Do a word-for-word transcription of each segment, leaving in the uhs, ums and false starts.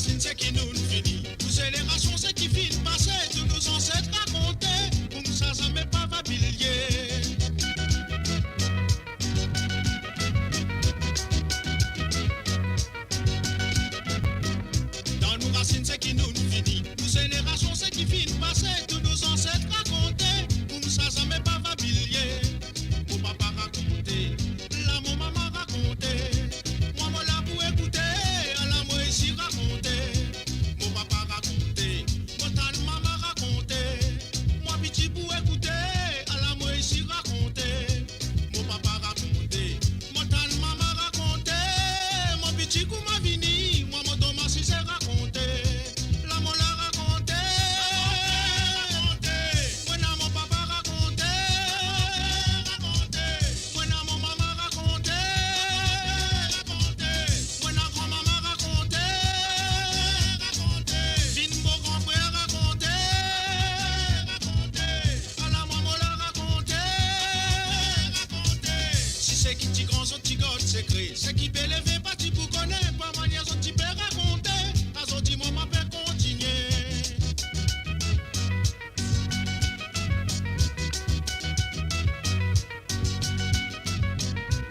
Seki nou'nn fini, nou zenerasion seki finn pase, tou nou zanset rakonte, koumsa zame pa va bliye. Dan nou rasinn seki nou'nn fini, nou zenerasion seki finn pase, tou nou zanset rakonte, koumsa zame pa va bliye. Mo papa rakonte, la mo mama rakonte, mwa mo la pou ekoute, ala mo isi rakonte. Mo papa rakonte, mo tann mama rakonte, mwa piti pou ekoute, ala mo isi rakonte. Mo papa rakonte, mo tann mama rakonte, mo piti kouma vini, mwa mo tom asize rakonte. La mo la rakonte, rakonte. Mo ena mo papa rakonte, rakonte. Mo ena mo mama rakonte, rakonte. Mo ena granmama rakonte, rakonte. Finn mo gran frer rakonte, rakonte. Ala mwa mo la rakonte, rakonte. Si seki ti gran zot ti gard sekre, seki pe leve pa ti pou kone, pa manier zot ti pe rakonte, azordi mwa mo pe kontinie.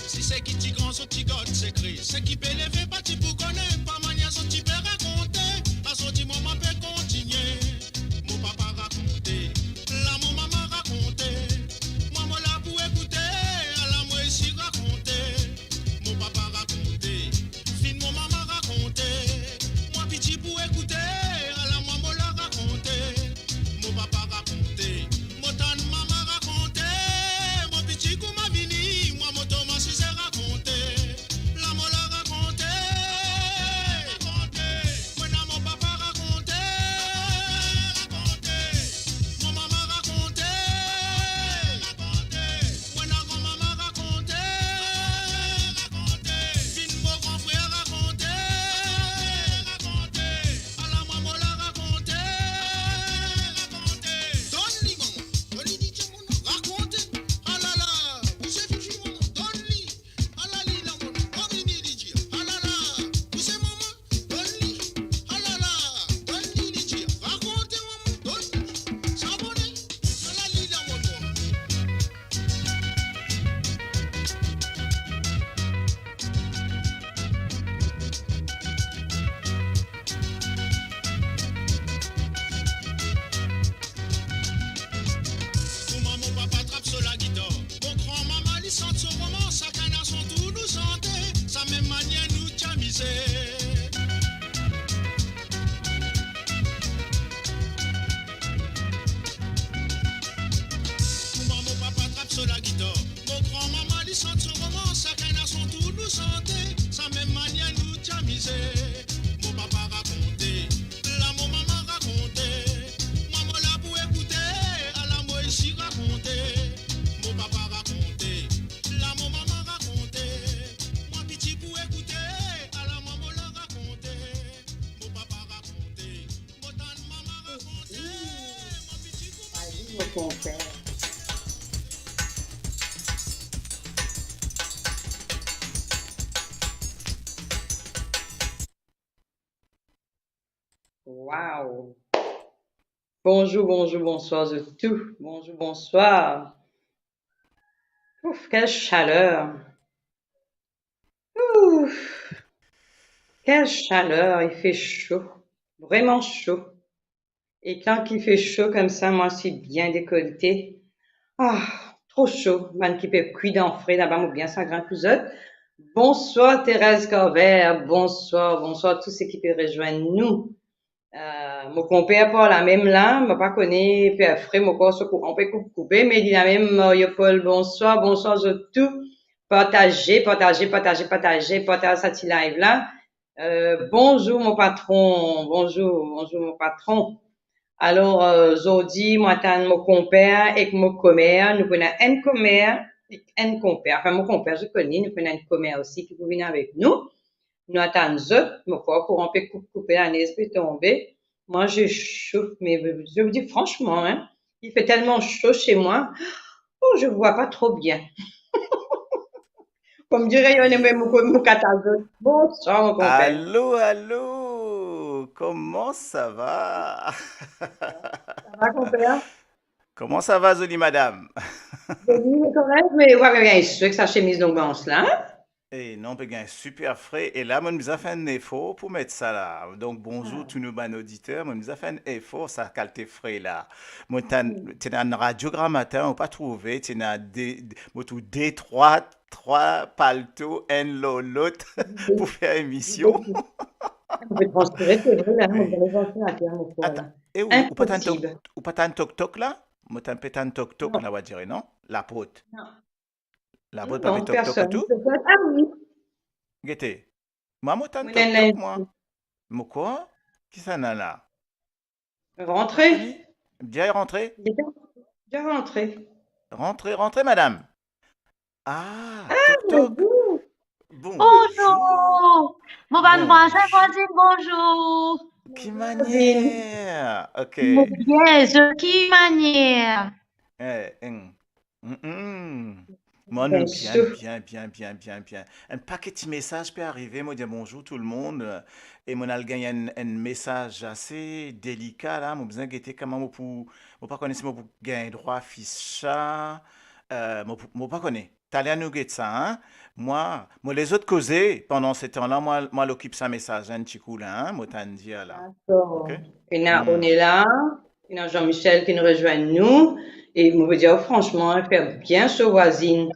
Si seki ti gran zot ti gard sekre, seki pe leve pa ti pou kone, pa manier zot ti pe rakonte, azordi mwa mo pe kontinie. Mo papa rakonte, la mo mama rakonte, mwa mo la pou ekoute, ala mo isi rakonte. Mo papa rakonte, finn mo mama rakonte, mwa piti pou ekoute, ala mwa mo la rakonte. Mo papa rakonte, mo tann mama rakonte, mo piti kouma vini, mwa mo tom asize rakonte. La mo la rakonte, rakonte. Mo ena mo papa rakonte, rakonte. Mo mama rakonte, rakonte. Mo ena granmama rakonte, rakonte. Finn mo gran frer rakonte, rakonte. Ala mwa mo la rakonte, rakonte. Donn li mama, donn li DJ mama, rakonte. Alala, ou se fifi mama, donn li. Ala li la mama, donn li DJ. Alala, ou se mama, donn li. Alala, donn li DJ. Rakonte mama, donn li. Sabone. Ala li la mama. Kouma mo papa trap so lagitar, mo granmama li sant so romans, sakenn a son tour nou sante, sa mem manier nou ti amize. Kouma mo papa trap so lagitar, mo granmama li sant so romans, sakenn a son tour nou sante, sa mem manier nou ti amize. Mo papa rakonte, la mo mama rakonte, mwa mo la pou ekoute, ala mo isi rakonte. Mo papa rakonte, la mo mama rakonte, mwa piti pou ekoute, ala mwa mo la rakonte. Mo papa rakonte, mo tann mama rakonte, mo piti kouma... Salut, mon compère. Wow! Bonzour, bonzour, bonswar zot tou. Bonzour, bonswar. Ouf, quelle chaleur. Ouf, quelle chaleur, il fait chaud, vraiment chaud. E kan ki fe so koumsa, mwa si bien dekolte. Ah, tro so, bann ki pe kwi dan fre laba, mo bien sagrin pou zot. Bonswar Thérèse Carver, bonswar, bonswar tou seki pe rezwenn nou. Eh, mo konper par lamem la, mo pa kone, pe fre mo kor so kouran pe koup koupe, me li lamem. Mario Paul, bonswar, bonswar zot tou. Partaze, partaze, partaze, partaze, partaz sa ti live la. Eh, bonzour mo patron, bonzour, bonzour mo patron. Alor, eh, zordi, mo atann mo konper ek mo komer, nou pou ena enn komer ek enn konper. Anfin, mo konper, zot konn li, nou pou ena enn komer osi ki pou vinn avek nou. Nou atann zot, mo kor kouran pe koup koupe, lanez pe tonbe. Moi, je chauffe, mais je vous dis franchement, hein, il fait tellement chaud chez moi. Oh, je vois pas trop bien. Comme dirait, on est même au, au Qatar. Bonsoir, mon compère. Allô, allô. Koman sa va? Sa va, konper? Koman sa va, zoli madam? Zoli, korek, me ou pa gagn so ek sa semiz long blanch la? E non, pe gagn siper fre. E la, mo bizin fer enn efor pou met sa la. Donk, bonzour tou nou bann oditer. Mo bizin fer enn efor, sa kalite fre la. Mo tann, ti ena enn radio gramatin, mo pa trouve, ti ena de, de, mo trouv de, trwa, trwa palto, enn lor lot, pou fer emision. Mo pe transpire, se vre, la, mo pe transpire ater, mo krwar, la. Atann, e ou, ou pa tann tok, inposib, ou pa tann tok-tok la? Mo tann pe tann tok-tok la, ou a dire, non? Laport. Non. Laport pa pe tok-tok tou? Non, personn. Ah wi. Gete. Mwa, mo tann tok-tok, mwa. Mo krwar? Kisannla la? Rantre. Bien rantre? Gete, bien rantre. Rantre, rantre, madam. Ah, tok-tok. Bonzour. Bonzour. Oh non! Mo bann vwazin, vwazinn, bonzour! Ki manier? Ok. Mo bien, zot ki manier? Eh, hmm. Mm, mm. Mwa, nou bien, bien, bien, bien, bien, bien. Enn paket ti mesaz pe arive, mo dir bonzour tou lemonn, e mo al gagn enn, enn mesaz ase delika la, mo bizin gete kouma mo pou, mo pa kone si mo pou gagn drwa fis sa, eh, mo pou, mo pa kone. Taler nou get sa, hein. Mwa, mo les zot koze, pandan se tan la, mwa, mo al okip sa mesaz la enn ti kou la, hein, mo tann dir la. Dakor. Ok? Ena, hmm, Onela, ena Jean-Michel ki'nn rezwenn nou, e mo pe dir ou fransman, fer bien so vwazinn.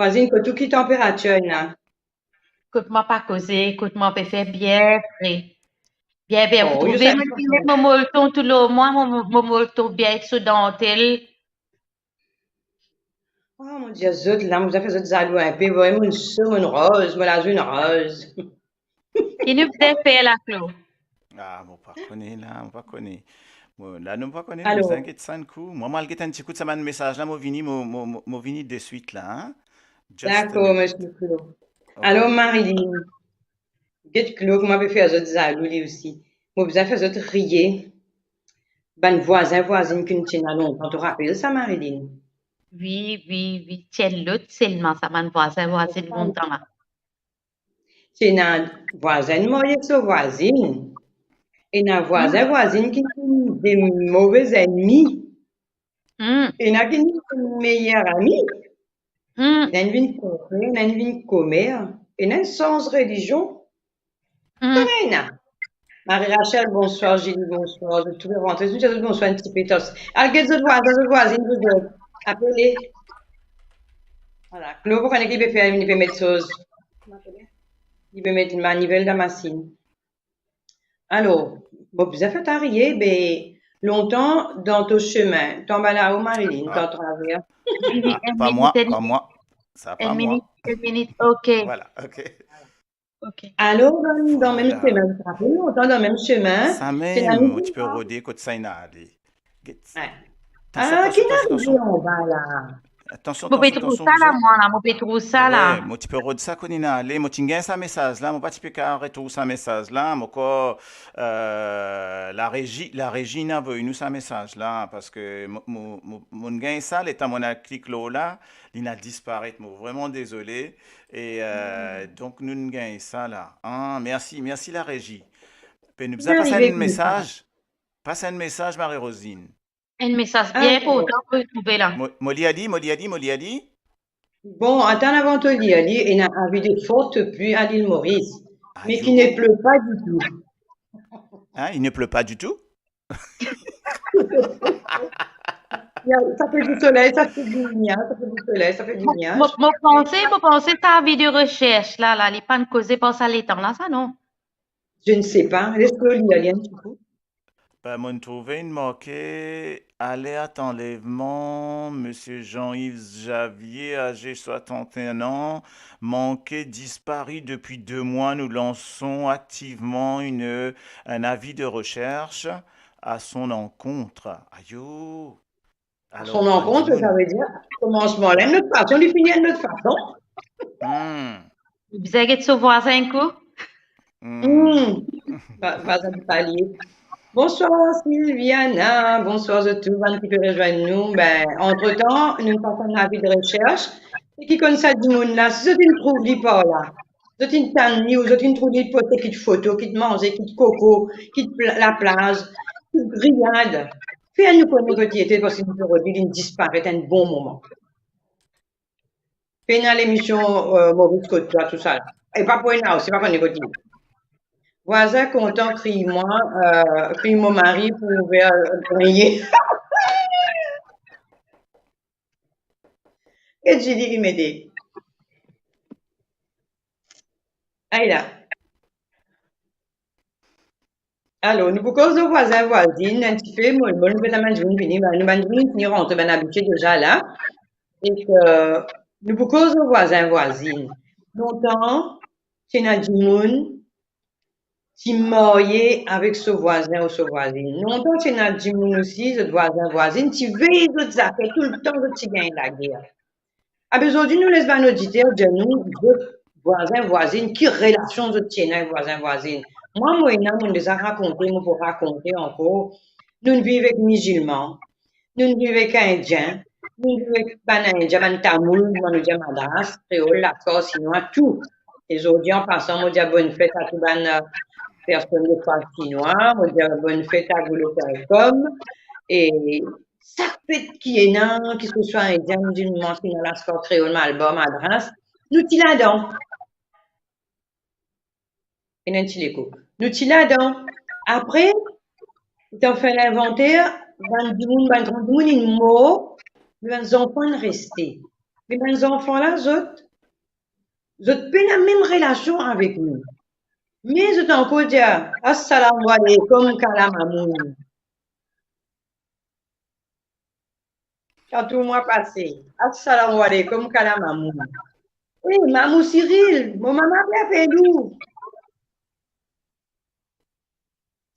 Vwazinn, kot ou ki tanperatir ena? Kot mwa pa koze, kot mwa pe fer bien fre. Bien, bien, oh, ou trouve, mo, mo molton tou lor mwa, mo, mo, mo molton bien ek so dantel. Oh, mo dir zot la, mo bizin fer zot zalou inpe, vwar monn so, monn roz, mo lazwinn roz. Ki nou bizin fer la, Klo? Ah, mo pa kone la, mo pa kone. Mo, la, nou pa kone, nou bizin get sa enn kou. Mwa, mo al get enn ti kout sa bann mesaz la, mo vini, mo, mo, mo, mo vini deswit la, hein. Just a minute. Dakor, misie Klo. Ok. Alor, Marilyn, get Klo, kouma pe fer zot zalou, li osi. Mo bizin fer zot riye. Bann vwazin, vwazinn ki nou ti ena lontan, to rapel sa, Marilyn? Wi, wi, wi. Ti enn lot selman sa bann vwazin, vwazinn lontan la. Ti ena vwazin marye ek so vwazinn. Ena vwazin, vwazinn ki finn de move zenmi. Hmm. Ena ki finn meyer ami. Hmm. Ena enn vinn konper, ena enn vinn komer, ena enn sanz relizion. Hmm. Ena. Marie Rachel, bonswar. Julie, bonswar. Zot tou pe rantre, zot tou bonswar, enn tipe tos. Al get zot vwazin, zot vwazinn, zot, zot. Apele. Vwala. Klo, pou kone ki pe fer, li pe met soz. Li pe met manivel dan masinn. Alor, mo bizin fer twa riye, be lontan dan to semin, to anba lao, Marilyn, to atraver. Ah, pa mwa, pa mwa. Sa pa mwa. Enn minit, enn minit, ok. Vwala, ok. Ok. Alor, dan, dan mem semin, sa fer lontan dan mem semin. Sa mem, mo ti pe rode kot sa inn ale. Get. Wi. Atansion, ah, atansion, ki atansion, arive anba la? Atansion, atansion, atansion, zot. Mo pe trouv sa la, mwa la, mo pe trouv sa la. Wi, mo ti pe rod sa kot inn ale, mo ti gagn sa mesaz la, mo pa ti pe kapav retrouv sa mesaz la, mo krwar, eh, larezi, larezi inn avoy nou sa mesaz la, parski mo, mo, mo, mo'nn gagn sa, letan mo'nn al klik lor la, li'nn al disparet, mo vreman dezole, e, eh, donk nou'nn gagn sa la. Ah, mersi, mersi larezi. Pe nou bizin pas enn mesaz. Pas enn mesaz, Marie Rosine. Enn mesaz bien inportan pou trouve la. Mo, mo lir li, mo lir li, mo lir li. Bon, atann avan to lir li, ena avis de forte pluie à l'île Maurice, mais qui ne pleut pas du tout. Hein, il ne pleut pas du tout? Ya, sa fer disoley, sa fer diniaz, sa fer disoley, sa fer diniaz. Mo, mo, mo panse, mo panse sa avis de resers la, la, li pa'nn koze par sa letan la, sa, non? Je ne sais pas. Les Klo lir li enn ti kou. Ben, mo'nn trouve inn marke, alerte enlèvement, Monsieur Jean-Yves Javier, âgé soixante et un ans, manqué, disparu depuis deux mois. Nous lançons activement une, un avis de recherche à son encontre. Ayo! Alor, son ankont, sa ve dir, komansman la enn lot fason, li fini enn lot fason. Hmm. Bizin get so vwazin enn kou. Hmm. Hmm. Va-, vwazin de palie. Bonswar Sylviana, bonswar zot tou, bann ki pe rezwenn nou. Ben, antretan, nou pas enn avis de resers. E ki konn sa dimoun la, si zot inn trouv li par la, Zot inn tann li, ou zot inn trouv li poste kit foto, kit manze, kit koko, kit pla-, laplaz, kit griyad. Fer nou kone kot li ete, parski nou pe rod li, linn disparet enn bon moman. Pena lemision, euh, Maurice kot twa, tousala. E pa pou ena osi, pa kone kot li. Vwazin kontan kriy mwa, euh, kriy mo mari pou ouver, euh, griye. E Julie, li mete. Ayla. Alor, nou pou koz lor vwazin, vwazin, enn tipe, molmol, nou pe tann bann dimoun vini, bann, nou bann dimoun fini rantre, bann abitie deza la. E, euh, nou pou koz lor vwazin, vwazin. Lontan, ti ena dimoun ti marye avek so vwazin ou so vwazin. Lontan ti ena dimoun osi, zot vwazin, vwazin, ti vey zot zafer, toultan zot ti gagn lager. Abe zordi nou les bann oditer dir nou, zot vwazin, vwazin, ki relasion zot ti ena ek vwazin, vwazin. Mwa, mo ena, mo deza rakonte, mo pou rakonte ankor. Nou'nn viv ek mizilman, nou'nn viv ek Indien, nou'nn viv ek bann Indien, bann Tamoul, kouma nou dir Madras, Kreol, Laskar, Sinwa, tou. E zordi, an pasan, mo dir bonn fet a tou bann, euh, personn de foi Sinwa, mo dir bonn fet a Goulo Point com. E sak fet ki ena, ki se swa Indien, Mizilman, Sinwa, Laskar, Kreol, Malbar, Madras, nou ti ladan. Ena enn ti leko. Nou ti ladan. Apre, letan fer linvanter, bann dimoun, bann gran dimoun inn mor, me bann zanfan inn reste. Me bann zanfan la, zot, zot pena mem relasion avek nou. Me zot ankor dir, "Assalamu alaikum, kala mamoun." Kan tou mwa pase, "Assalamu alaikum, kala mamoun." Wi, mamoun Siril, mo mama pe apel ou.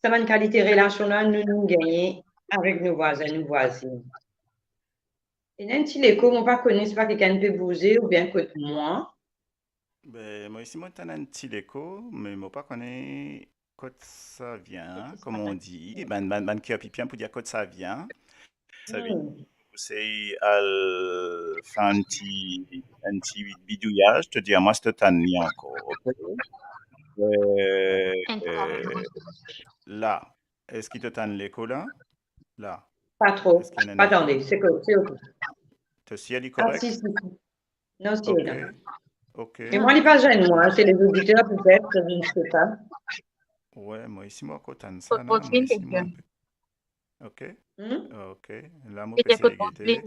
Sa bann kalite relasion la, nou, nou gagne avek nou vwazin, nou vwazin. Ena enn ti leko, mo pa kone, se pa kikenn pe bouze oubien kot mwa. Be, mwa osi, mo tann enn ti leko, me mo pa kone kot sa vien, kot sa kouma vien. On di, bann, bann, bann ki pi bien pou dir kot sa vien. Sa vien, hmm, ou sey al fer enn ti, enn ti bidouyaz, to dir mwa si to tann li ankor, ok? Euh, enn euh, la, eski to tann leko la? La. Pa tro. Eski ena enn leko? Pa tande, se ko-, se ok. To sir li korek? Ah, si, si, si. Non, si, ok, la. Ok. E mwa, li pa zenn mwa, se les auditeurs peut-être, je ne sais pas. Wi, mwa osi mo ankor tann sa, non, mwa osi mo ankor. Ok. Hmm? Ok. La, mo pe sey gete.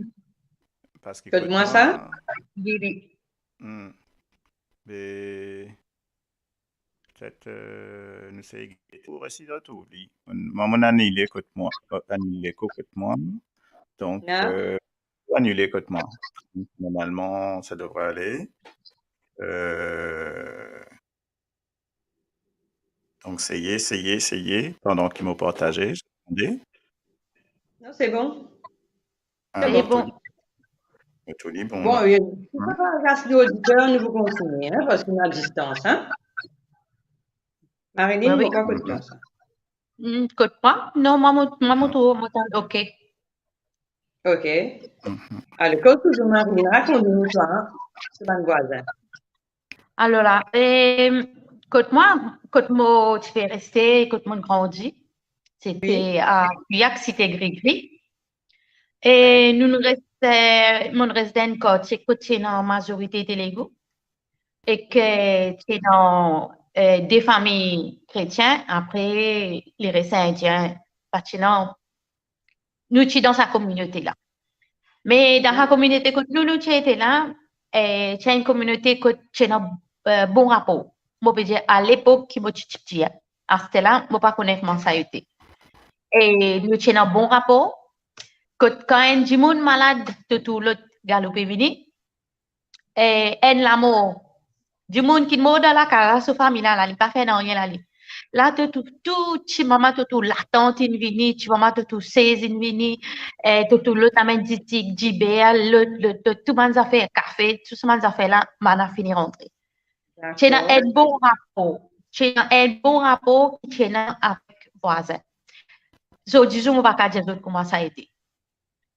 Parski kot mwa sa? Wi, wi. Hmm. Be, petet, euh, nou sey gete pou resi dan tou li. Mwa, mo anile kot mwa, anile kot mwa. Donk, euh, anile kot mwa. Normalman, sa devre ale. Euh, donk, seye, seye, seye, pandan ki mo partaze, tande? Non, se bon. Ah, se bon, bon. Tou li bon. Bon, la. Euh, si sa pa ras nou oditer, nou pou kontinie, hein, parski nou a distans, hein. Marilyn, wi, wi. Mo pa kot twa sa. Hmm, kot mwa? Non, mwa, mo, mwa, mo trouv, mo tann, ok. Ok. Mhm. Ale, koz touzour Marilyn, rakont nou twa, hein, so bann vwazin. Alor la, em, kot mwa, kot mo ti pe reste, kot mo grandi, se te, wi, a Gouyak, Site Grigri. E, wi, nou, nou res, eh, mo res dan enn kartie kot ti ena mazorite Telugu. E ke ti ena, eh, de fami kretien, apre leres Indien, pa ti ena. Nou ti dan sa kominote la. Me dan sa kominote kot nou, nou ti ete la, eh, ti ena enn kominote kot ti ena, eh, bon rapor. Mo pe dir, alepok ki mo ti tipti, hein. Aster la, mo pa kone kouma sa ete. E nou ti ena bon rapor. Kot kan enn dimoun malad, to trouv lot galoupe vini. Eh, enn lamor. Dimoun ki mor dan lakaz la, so fami la, la, li pa fer nanye la, li. La, to trouv tou, tou ti mama, to trouv latant inn vini, ti mama, to trouv sez inn vini, eh, to trouv lot amenn ditik, diber, lot, lot, lot, tou bann zafer, kafe, tou sa bann zafer la, bann la fini rantre. Ti ena, dakor, enn bon rapor. Ti ena enn bon rapor ki ti ena avek vwazin. So, dizon, mo pa kav dir zot kouma sa ete.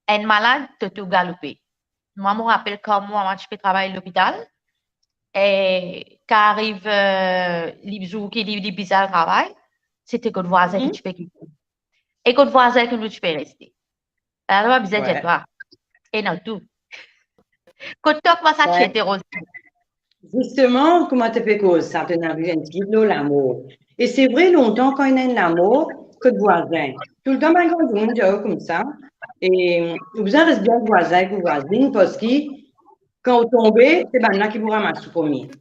Enn malad, to trouv galoupe. Mwa, mo rapel kan mwa, mwa ti pe travay lopital, e kan ariv, eh, li zour ki li, li bizin al travay, se ti kot vwazin ki ti pe kite. E kot vwazin ki nou ti pe reste. Ala, nou pa bizin dir twa. Ena tou. Kot twa, kouma sa ti ete, Rosie? Zisteman, kouma to pe koz sa, to ena enn tigit lor lamor. E se vre, lontan, kan ena enn lamor, kot vwazin. Toultan bann gran dimoun dir koumsa, e ou bizin res bien vwazin ek vwazin, parski kan ou tonbe, se bann la ki pou ramas ou premie.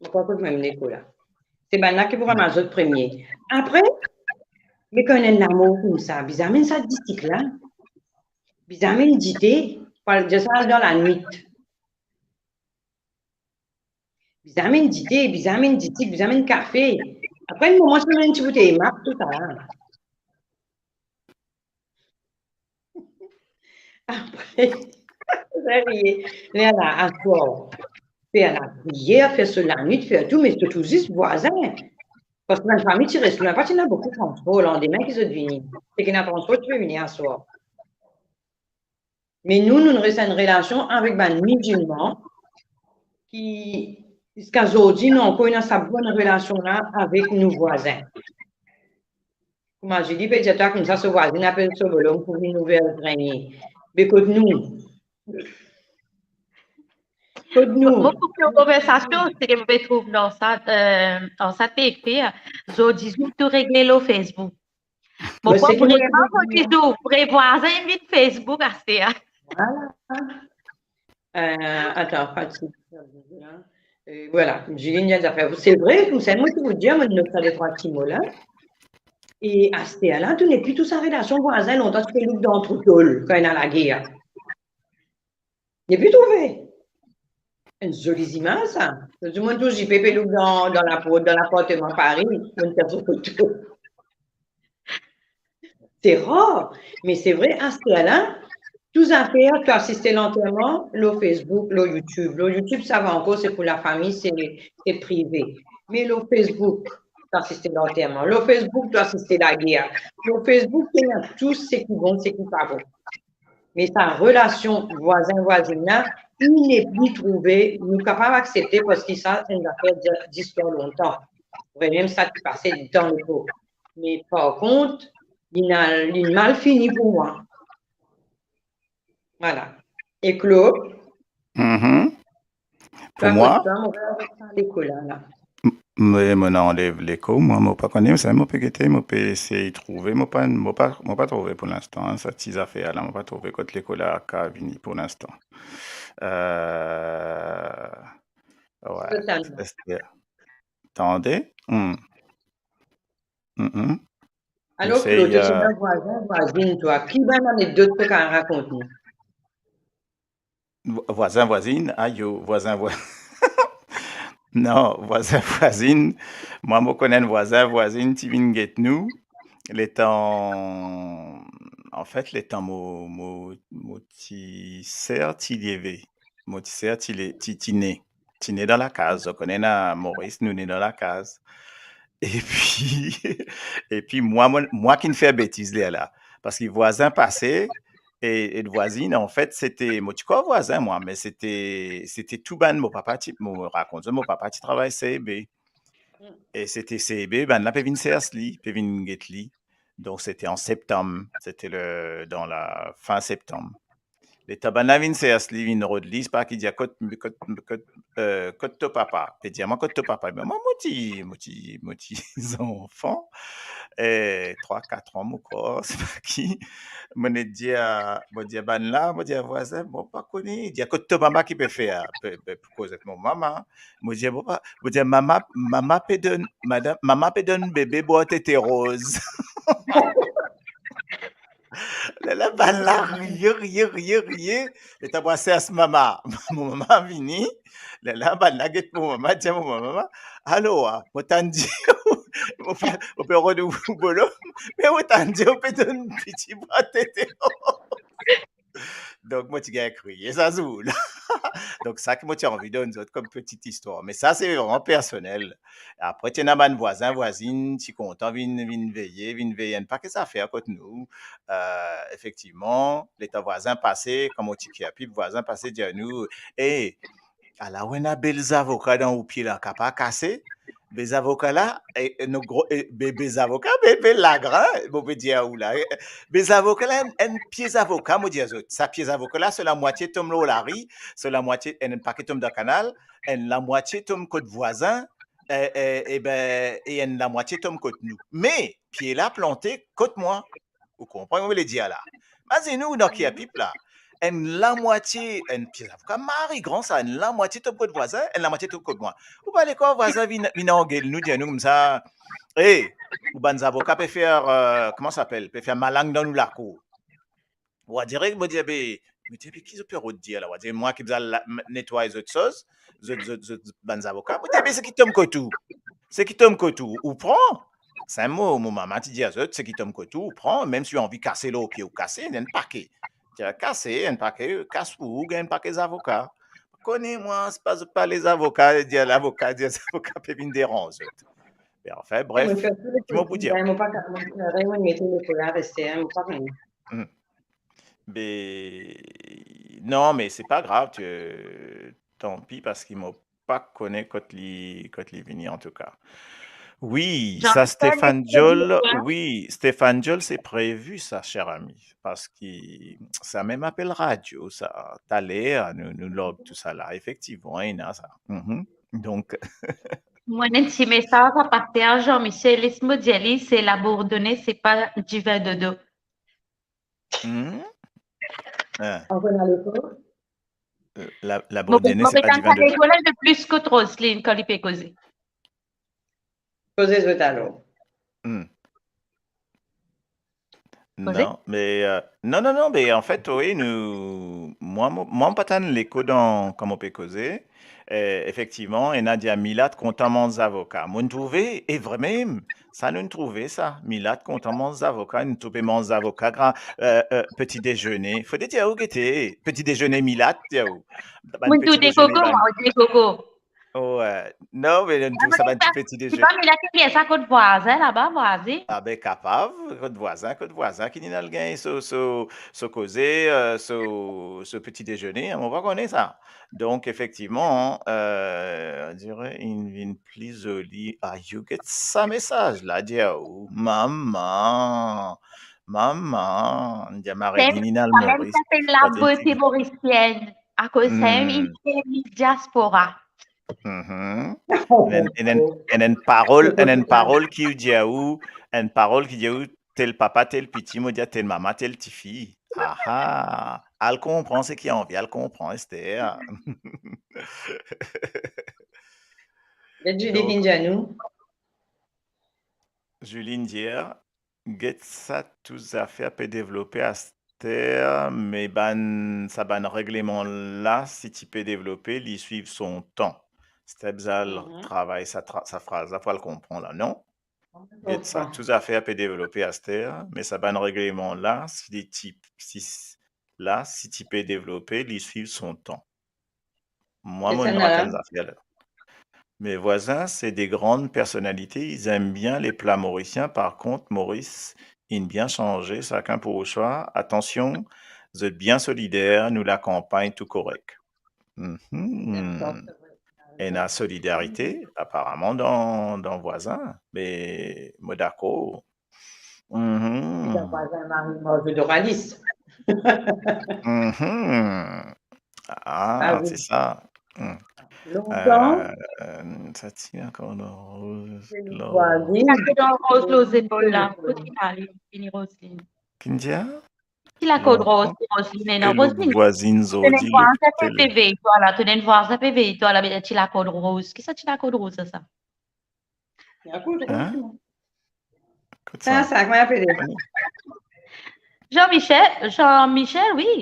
Ankor kot mem lekol la. Se bann la ki pou ramas zot premie. Apre, me kan ena enn lamor koumsa, bizin amenn sa disik la. Bizin amenn dite, pou al dir sa dan lanwit. Bizin amenn dite, bizin amenn disik, bizin amenn kafe. Apre enn moman, ti amenn enn ti boutey map, tou sa la. Apre, sa riye. Lerla, aswar, fer lapriyer, fer so lanwit, fer tou, me sirtou zis vwazin. Parski bann fami ti res lwin, pa ti ena boukou transpor, landime ki zot vini. Seki ena transpor, ti pe vini aswar. Me nou, nou res enn relasion avek bann mizilman ki, ziska zordi, nou ankor ena sa bonn relasion la avek nou vwazin. Kouma Julie pe dir twa koumsa, so vwazin apel so bolom pou vinn ouver grenie. Be kot nou? Kot nou? Mo pou fer konversasion, seki mo pe trouv dan sa, eh, dan sa pe ekrir, zordi zour tou regle lor Facebook. Mo krwar vremem, zordi zour, vre vwazin vinn Facebook aster. Vwala. Eh, atann, Fati. Eh, vwala, Julie inn dir zafer. Se vre, koumsa, mo ti pou dir, mo inn not sa detrwa ti mo la. E aster la, tou nepli tou sa relasion vwazin, lontan ti pe louk dan trou tol, kan ena lager. Nepli trouve. Enn zoli zimaz sa. Dimoun tou zipe pe louk dan, dan laport, dan lapartman Pari, monn fer so foto. Se rar, me se vre, aster la, tou zafer, to asiste lanterman, lor Facebook, lor YouTube. Lor YouTube, sava ankor, se pou lafami, se, se prive. Me lor Facebook, to asiste lanterman. Lor Facebook, to asiste lager. Lor Facebook, to ena tou seki bon, seki pa bon. Me sa relasion vwazin, vwazin la, li nepli trouve, nou kapav aksepte parski sa, se enn zafer di-, distwar lontan. Vremem sa ti pase dan lepok. Me par kont, li ena, li mal fini pou mwa. Vwala. E Claude? Mhm. Pou mwa, kot twa, mo pa anlev leko la, la. M-, me mo anlev leko, mwa, mo pa kone, sa mo pe gete, mo pe esey trouve, mo pa, mo pa, mo pa trouve pou linstan, sa ti zafer la, mo pa trouve kot leko la ka vini pou linstan. Eh, wi, Totalman. Ester. Tande? Hmm. Mhm. Alor, esey, Claude, to ti, eh, ena vwazin, vwazin, twa, ki bann anekdot to kapav rakont nou? Vwa-, vwazin, vwazin, ayo, vwazin, vwa-, non, vwazin, vwazin, mwa, mo konn enn vwazin, vwazin ti vinn get nou, letan, anfet, letan mo, mo, mo ti ser ti leve, mo ti ser ti le-, ti, ti ne, ti ne dan lakaz, zot kone, na Moris, nou ne dan lakaz. Epi, epi mwa, mo, mwa ki'nn fer betiz lerla. Parski vwazin pase, e, e vwazin, anfet, sete, mo ti krwar vwazin, mwa, me sete, sete tou bann, mo papa ti, mo rakont zot, mo papa ti travay C E B. E sete C E B, bann la pe vinn sers li, pe vinn get li. Donk, sete an septam, sete le, dan la fin septam. Letan bann la vinn sers li, vinn rod li, sa ki dir, kot, kot, kot, eh, kot to papa? Pe dir mwa, kot to papa? Be mwa, mo ti, mo ti, mo ti zanfan, eh, trwa, kat an, mo krwar, sa ki, mo dir, mo dir bann la, mo dir vwazin, mo pa kone, dir, kot to mama ki pe fer, pe, pe, pou koz ek mo mama? Mo dir, mo pa, mo dir, mama, mama pe donn, madam, mama pe donn bebe bwar tete roz. Lerla bann la riye, riye, riye, riye. Letan mwa sers mama, mo mama vini. Lerla bann la get mo mama, dir mo mama, "Alor, ah, mo tann dir, mo pa, mo pe rod ou bolom, me mo tann dir ou pe donn piti bwar tete." Donk, mo ti gagn kriye sa zour la. Donk, sa ki mo ti anvi donn zot kom peti istwar. Me sa, se vreman personel. Apre, ti ena bann vwazin, vwazin, ti kontan vinn, vinn veye, vinn veye enn pake zafer kot nou. Eh, efektivman, letan vwazin pase, kan mo ti Kerpip, vwazin pase dir nou, "Eh, Ala ou ena bel zavoka dan ou pie la, kapav kase. Be zavoka la, e, e, nou gro, e, be, be zavoka, be, be lagrin, mo pe dir ou la. E, be zavoka la, enn, enn pie zavoka, mo dir zot. Sa pie zavoka la, so lamwatie tom lor lari, so lamwatie, enn, enn pake tom dan kanal, enn lamwatie tom kot vwazin, e, e, e be, e enn lamwatie tom kot nou. Me, pie la plante kot mwa. Ou konpran mo vle dir la? Mazinn ou dan Carepeople la, enn lamwatie, enn pie zavoka mari gran sa, enn lamwatie tom kot vwazin, enn lamwatie tom kot mwa. Ou pa le krwar vwazin vinn, vinn angel nou, dir nou koumsa, "E, ou bann zavoka pe fer, e, kouma sa apel, pe fer malang dan nou lakour." Ou a direk, mo dir, "Be, mo dir, be ki zot pe rod dir la?" Ou a dir, "Mwa ki bizin la, m-, netway zot soz, zot, zot, zot bann zavoka." Mo dir, "Be seki tom kot ou, seki tom kot ou, ou pran." Sa mo, mo mama ti dir zot, "Seki tom kot ou, ou pran, mem si ou anvi kase lor pie, ou kase, enn pake." Ti kase, enn pake, kas pou ou, gagn enn pake zavoka. Kone mwa, se pa zot pale zavoka, dir lavoka, dir zavoka pe vinn deranz zot. Me anfin, bref, ki mo pou dir? Mo pa, mo, mo, mo mete lekola reste, mo pa kone. Hmm. Be, non, me se pa grav, ti, tanpi, parski mo pa kone kot li, kot li vini, antouka. Wi, sa Stéphane Diol, wi, Stéphane Diol, se previ sa, cher ami, parski sa mem apel radio, sa, taler, nou, nou log tou sa la, efektivman, ena sa. Mhm. Donk, mwa, enn ti mesaz a paster Jean-Michel, les mo dir li, se Labourdonnais, se pa divin dodo. Hmm? Eh. Ankor ena lekol? Eh, la, mo pe, Labourdonnais, mo se pa divin dodo. Lekol, mo plis kot Roseline kan li pe koze. Koze zot alor. Hmm. Koze? Non, me, eh, non, non, non, me anfet, wi, nou, mwa, mo, mwa, mo pa tann leko dan, kan mo pe koze. Eh, efektivman, ena dir milat kontan manz zavoka. Mo'nn trouve, e vremem, sa nounn trouve sa. Milat kontan manz zavoka, nou tou pe manz zavoka, gra-, eh, eh, peti dezene. Fode dir ou gete, peti dezene milat, dir ou. Bann peti dezene, bann, mwa, de koko. Wi. Non, me nou trouv sa bann ti peti dezene. Ti pa milat ki dir sa kot vwazin laba, vwazin. Ah be, kapav, kot vwazin, kot vwazin ki inn al gagn so, so, so koze, eh, so, so peti dezene, mo pa kone sa. Donk, efektivman, eh, on dirait inn vinn pli zoli. Ah, you get sa mesaz la, dir ou, mama, mama, dir Marie-Line inn al Moris, sa mem ki apel labote morisienn, akoz sa mem inn fer li diaspora. Mhm. Enn, enn, enn, enn parol, enn, enn parol ki dir ou, enn parol ki dir ou, tel papa, tel piti, mo dir tel mama, tel tifi. Aha. Al konpran seki anvi al konpran, Esther. Donk, Julie vinn dir nou. Julie dir, get sa tou zafer pe devlope aster, me bann, sa bann regleman la, si ti pe devlope, li swiv son tan. Esther bizin al travay sa tra-, sa fraz la, pou al konpran la, non? Get sa, tou zafer pe devlope aster, me sa bann regleman la, si li ti, si s-, la, si ti pe devlope, li swiv son tan. Mwa, mo, mo pa tann zafer la. Mes voisins, c'est des grandes personnalités, ils aiment bien les plats mauriciens. Par contre, Maurice, inn bien sanze, chacun pour soi. Atansion, zot bien solider, nou lakanpagn tou korek. Mhm. Ena solidarite, aparaman, dan, dan vwazin, me mo dakor. Mhm. Dan vwazin, mari, mari doralis. Mhm. Ah, ah wi, se sa. Hmm. Lontan. Euh, sa ti lakord roz, ti lakord roz lor zepol la. Kot inn al, vini Roseline. Ki dir? Ti lakord roz, Roseline, non, Roseline. Vwazin, to ena enn vwazin pe vey twa la, to ena enn vwazin pe vey twa la, be ti lakord roz. Kisa ti lakord roz sa? Hein? Kot sa? Sa, sa, kouma apele? Jean-Michel, Jean-Michel, wi.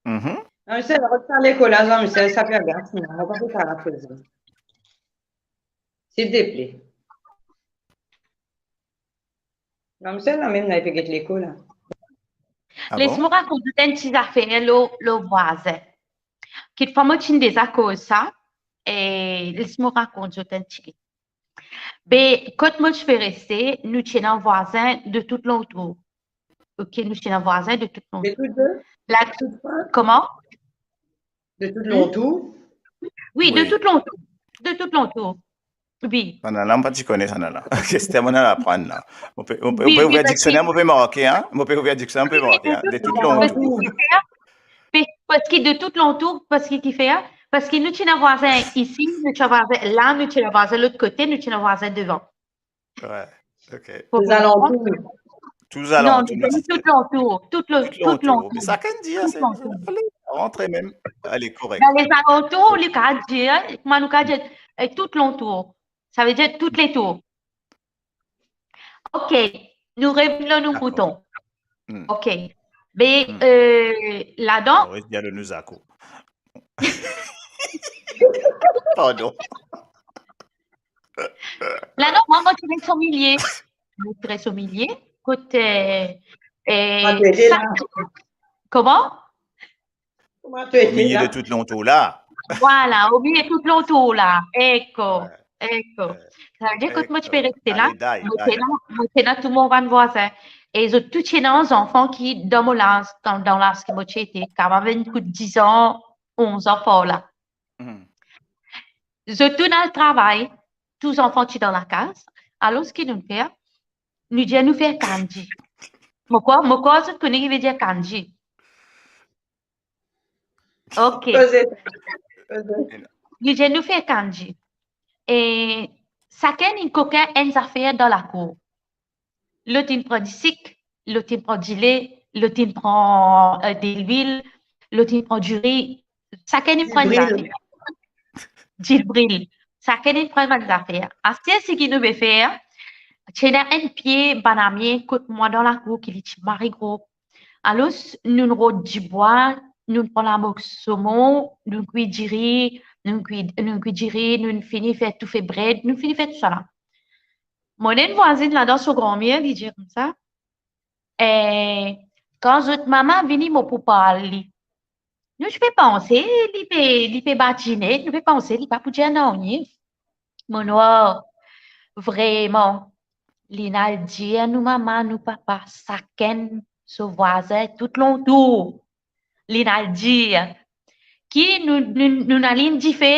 Mhm. Jean-Michel, rod sa lekol la, Jean-Michel, sa pe agas mwa, mo pa pe kapav koze. Silteple. Jean-Michel, la mem la, li pe get lekol la. Ah bon? Les mo rakont zot enn ti zafer lor, lor vwazin. Kikfwa mo ti'nn deza koz sa, e les mo rakont zot enn tigit. Be, kot mo ti pe reste, nou ti ena vwazin de tou lantour. Ok, nou ti ena vwazin de tou lantour. De tou de? La, kouma? De tou lantour? Wi, de tou lantour. De tou lantour. Wi. Sa la, mo pa ti kone sa la. Kestyon mo al aprann la. Mo pe, mo pe, mo pe ouver diksioner, mo pe marke, hein. Mo pe ouver diksioner, mo pe marke, hein. De tou lantour. Parski de tou lantour, parski ki fer, parski nou ti ena vwazin isi, nou ti ena vwazin la, nou ti ena vwazin lot kote, nou ti ena vwazin devan. Wi, ok. Tou zalantour. Tou zalantour, non, tou lantour, tou lantour. Me sakenn dir, se, ale, rantre mem, ale, korek. Dan lezalantour, li kapav dir, kouma nou kapav dir, eh, tou lantour. Savedir tou letour. Ok, nou revinn lor nou mouton. Ok. Be, eh, ladan... Pardon. Ladan, mwa, mo ti res omilie. Mo ti res omilie. Kot, eh, eh, sa, kouma? Omilie de tou lantour la. Vwala, omilie tou lantour la. Eko, eko. Savedir kot mo ti pe reste la, mo ti ena, mo ti ena tou mo bann vwazin. E zot tou ti ena zanfan ki dan mo laz, dan, dan laz ki mo ti ete, kapav enn kout diz an, onz an par la. Zot tou al travay, tou zanfan ti dan lakaz. Alor ki nou fer? Nou dir nou fer kandy. Mo krwar, mo krwar zot kone ki vedir kandy. Ok. Koze, koze. Nou dir nou fer kandy. E sakenn inn kokin enn zafer dan lakour. Lot inn pran disik, lot inn pran dile, lot inn pran, eh, delwil, lot inn pran diri. Sakenn inn pran enn zafer. Dilbril. Sakenn inn pran bann zafer. Aster seki nou pe fer, ti ena enn pie banamie kot mwa dan lakour ki li ti mari gro. Alor, nou rod dibwa, nou pran lamorso somon, nou kwi diri, nou kwi, nou kwi diri, nou fini fer toufe bred, nou fini fer tousala. Mo ena enn vwazinn ladan so granmir, li dir koumsa, eh, kan zot mama vini, mo pou parl li. Nou ti pe panse li pe, li pe badine, nou pe panse li pa pou dir nanye. Mo nwar, vreman, li'nn al dir nou mama, nou papa, sakenn so vwazin tou lantour. Li'nn al dir ki nou, nou, nou'nn alim dife,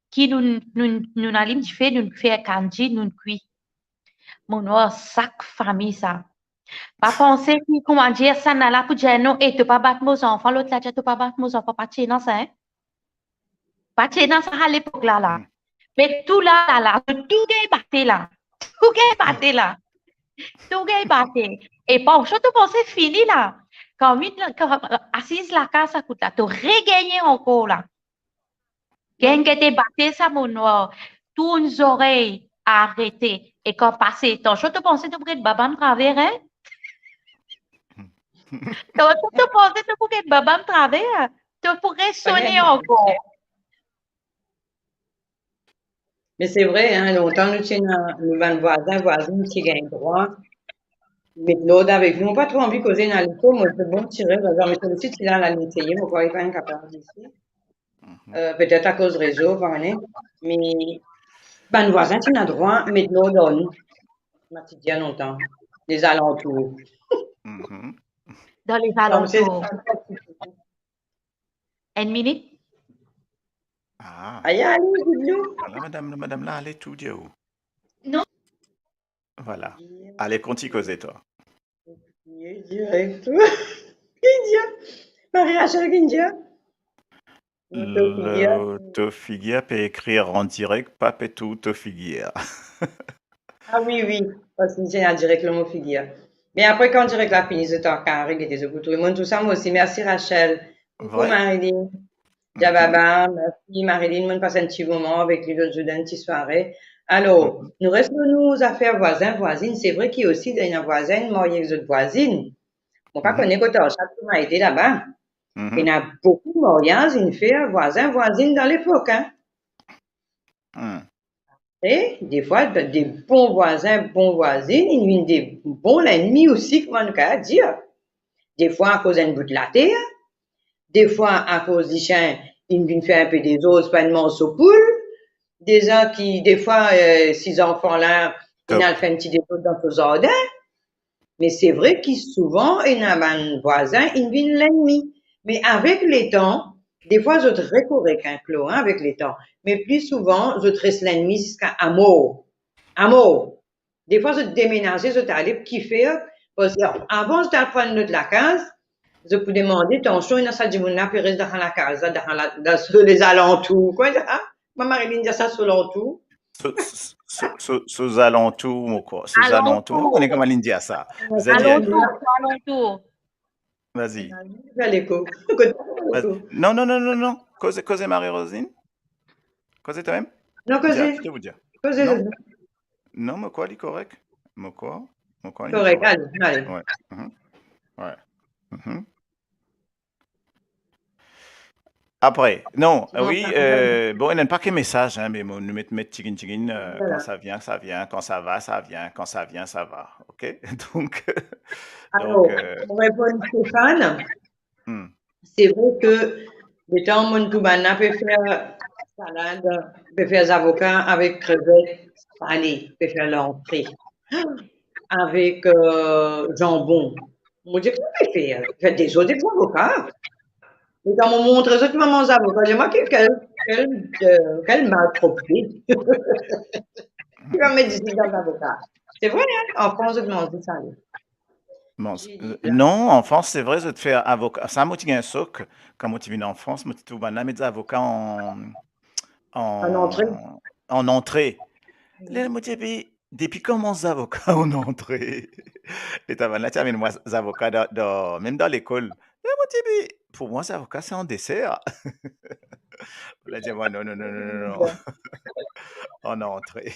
ki nou, nou, nou'nn alim dife, nou'nn fer kandy, nou'nn kwi. Mo nwar, sak fami sa. Pa panse ki, kouma dir, sannla pou dir non, e to pa bat mo zanfan, lot la dir to pa bat mo zanfan, pa ti ena sa, hein? Pa ti ena sa alepok la, la. Me tou la, la, la, tou gagn bate la. Tou gagn bate la. Tou gagn bate. E pa, to panse fini la. Kan vinn la, kan, asiz lakaz sa kout la, to regagne ankor la. Gagn gete bate sa, mo nwar. Tourn zorey, arete. E kan pase, tansio, to panse to pou get babam traver, hein? To, to, to panse to pou get babam traver, to pou resone ankor. Me se vre, hein, lontan nou ti ena, nou bann vwazin, vwazin ti gagn drwa met lord avek nou. Mo pa tro anvi koze ena leko, mo, se bon, tire, zame, me selsi ti la, la, li seye, mo krwar li pa enn kapav isi. Eh, petet akoz rezo, pa kone. Me bann vwazin ti ena drwa met lord ar nou. Mo ti dir lontan, lezalantour. Dan lezalantour. Enn minit. Ah. Aye, ale, Didou. Ala madam, madam la, ale tou dir ou. Non. Vwala. Ale, kontign koze twa. Direk tou. Ki dir? Marie Rachel ki dir? To figir. To figir pe ekrir an direk, pa pe tou to figir. Ah wi, wi, parski nou ti ena direk lor mo figir. Me apre, kan direk la fini, zot kapav regete zot pou trouve. Mo trouv sa, mo osi. Mersi, Rachel. Koukou, Marilyn. Djababa, mersi, Marilyn. Mo'nn pas enn ti moman avek li lot zour dan enn ti sware. Alor, nou res lor nou zafer vwazin, vwazinn. Se vre ki osi, ena vwazin marye ek zot vwazinn. Mo pa kone kot Arshad kouma ete laba. Ena boukou maryaz inn fer vwazin, vwazinn dan lepok, hein. E defwa, de, de bon vwazin, bon vwazinn, inn vinn de bon lennmi osi, kouma nou kapav dir. Defwa akoz enn bout later, defwa akoz lisien inn vinn fer enn pe dezord, pa enn morso poul, deza ki, defwa, eh, si zanfan la, inn al fer enn ti dezord dan so zardin. Me se vre ki souvan, ena bann vwazin inn vinn lennmi. Me avek letan, Defwa zot rekorek enn kou, hein, avek letan, me pli souvan zot res lennmi ziska amor. Amor. Defwa zot demenaze, zot ale, kifer? Parski avan zot al pran lot lakaz, zot pou demande, atansion, ena sa dimoun la pe res dan lakaz la, dan la, dan so lezalantour. Kouma dir sa? Mama Marilyn dir sa, so lantour. So, so, so, so, so zalantour, mo krwar. So zalantour, mo kone kouma li dir sa. Zadir. Alantour, alantour. Vas-y. Fer leko. Vas-y. Non, non, non, non, non. Koze, koze Marie-Rosine. Koze twa mem. Non, koze. Dir, ki to pou dir? Koze. Non. Non, mo krwar li korek. Mo krwar, mo krwar li korek. Korek, ale, ale. Wi. Mhm. Wi. Mhm. Apre, non, wi, euh, bon, ena enn pake mesaz, hein, me mo, nou met, met tigit, tigit, euh, kan sa vinn, sa vinn, kan sa va, sa vinn, kan sa vinn, sa va. Ok? Donk, euh, alor, donk, euh, pou reponn Stéphane, hmm, se vre ke letan mo tou bann la pe fer salad, pe fer zavoka avek krevèt sale, pe fer lantre avek, euh, zanbon. Mo dir, "Ki to pe fer? Fer dezord ek zavoka?" E kan mo montre zot kouma manz zavoka, dir mwa, "Kel, kel, euh, kel malpropte." Ki va met disip dan zavoka? Se vre, hein? An Frans, zot manz li sale. Manz, euh, non, an Frans, se vre, zot fer avoka. Sa, mo ti gagn sok, kan mo ti vinn an Frans, mo ti trouv bann la met zavoka an, an, an antre. An antre. Hmm. Ler mo ti pe Depi kan manz zavoka an antre? Letan bann la ti amenn mwa zavoka dan, dan, mem dan lekol. Me mo ti dir, pou mwa, zavoka, se an deser. Bann la dir mwa, "Non, non, non, non, non, non." An antre.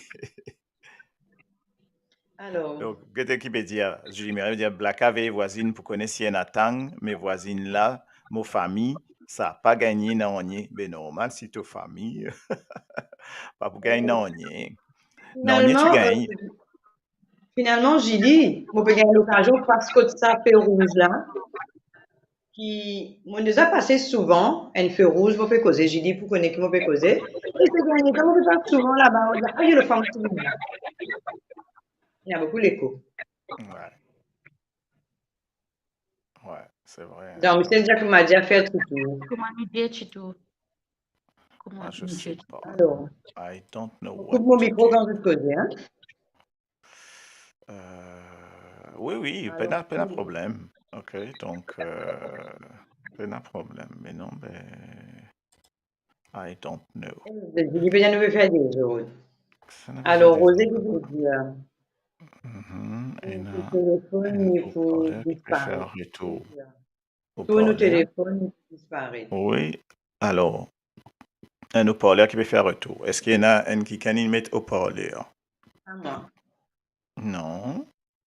Alor. Donk, gete ki pe dir, Julie Mireille pe dir, "Blaka vey vwazinn pou kone si ena tang, me vwazinn la, mo fami, sa pa gagn nanye." Be normal, si to fami, pa pou gagn nanye. Nanye ti gagn. Finalman, Julie, mo pe gagn lokazion pas kot sa fe rouz la, ki mo deza pase souvan, enn fe rouz, mo pe koze, Julie pou kone ki mo pe koze, e se dernie tan mo pe pas souvan laba, mo dir, "Ayo, lefam ti vinn la." Ena boukou leko. Wi. Wi, se vre. Donk, se sa ki mo dir fer titou. Kouma nou dir titou? Kouma nou dir titou? Ah, je sais pas. Alor, I don't know what to do. Mo koup mo mikro kan zot koze, hein? Euh, wi, wi, pena, pena problem. Ok, donk, euh, pena problem. Me non, be, I don't know. Li pe dir nou pe fer dezord. Alor, Rose, ki pou dir? Mhm, ena enn telefonn, li pou disparet. Tourn ou telefonn, li pou disparet. Wi, alor, enn oparler ki pe fer retour. Eski ena enn kikenn inn met oparler? Pa mwa. Non.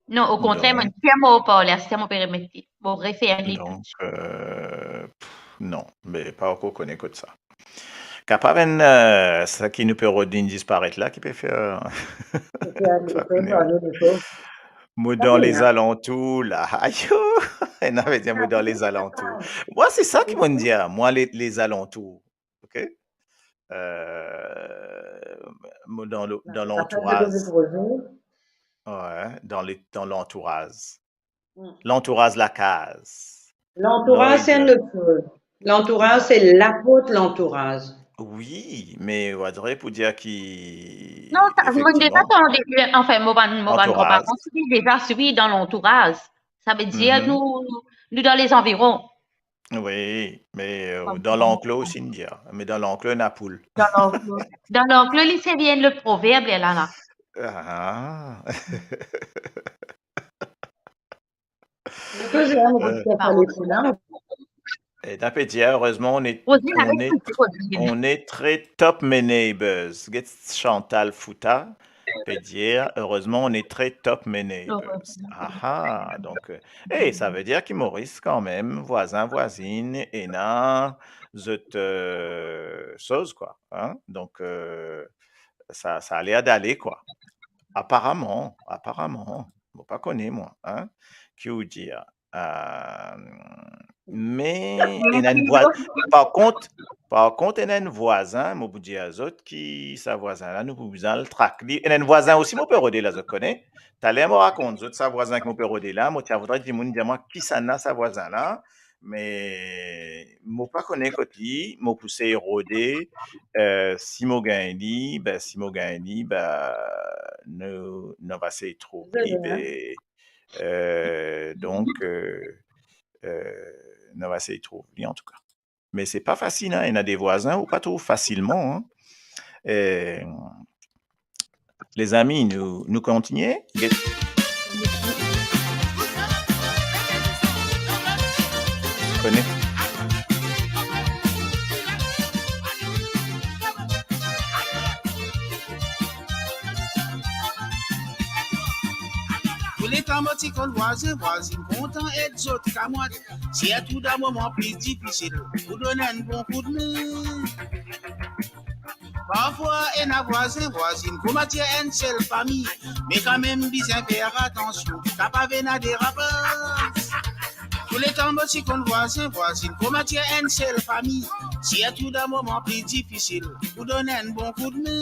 Non, okontrer, mo tir mo oparler, tir mo pe remet li. Mo refer li. Donk, euh, pff, non, me pa ankor kone kot sa. Kapav enn, euh, sa ki nou pe rod inn disparet la, ki pe fer, mo dan lezalantour la. Ayo, ena pe dir mo dan lezalantour. Mwa, se sa ki mo dir, mwa, le-, lezalantour. Ok? Euh, mo dan le, dan lantouraz. Wi, dan le, dan lantouraz. Lantouraz lakaz. Lantouraz, se enn lot soz. Lantouraz, se laport lantouraz. Wi, me ou adre pou dir ki... Non, sa, mo deza tande, anfin, mo bann, mo bann konparan, se deza swi dan lantouraz. Sa ve dir nou, nou dan lezanviron. Wi, me, euh, dan lanklo osi, inn dir. Me dan lanklo, ena poul. Dan lanklo. Dan lanklo, li servi enn lot proverb, li la, la. Ah. Ena pe dir, heureusement, on est, on est, on est très top mes neighbors. Get Chantal Fouta pe dir, heureusement, on est très top mes neighbors. Ah, donk, euh, eh, sa ve dir ki Moris, kanmem, vwazin, vwazinn, ena zot, euh, soz, kwa, hein? Donk, euh, sa, sa ale a dale, kwa. Aparaman, aparaman. Mo pa kone, mwa, hein, ki ou dir. Euh, me ena enn vwa-, par kont, par kont, ena enn vwazin, mo pou dir zot ki sa vwazin la, nou pou bizin al trak li. Ena enn vwazin osi mo pe rode la, zot kone. Taler mo rakont zot sa vwazin ki mo pe rode la, mo ti a voudre dimoun dir mwa kisannla sa vwazin la, Me mo pa kone kot li, mo pou sey rode, eh, si mo gagn li, be, si mo gagn li, be, nou, nou va sey trouv li, be, eh, donk, eh, eh, nou va sey trouv li antouka. Me se pa fasil, hein, ena de vwazin ou pa trouv fasilman, hein. Eh, lezami, nou, nou kontigne. Get- Kone. Tou letan mo ti konn vwazin, vwazinn kontan ed zot kamwad. Sirtou dan moman pli difisil, pou donn enn bon koudme. Parfwa ena vwazin, vwazinn koumadir enn sel fami, me kanmem bizin fer atansion, kapav ena derapaz. Tou letan mo ti konn vwazin, vwazinn koumadir enn sel fami, sirtou dan moman pli difisil, pou donn enn bon koudme.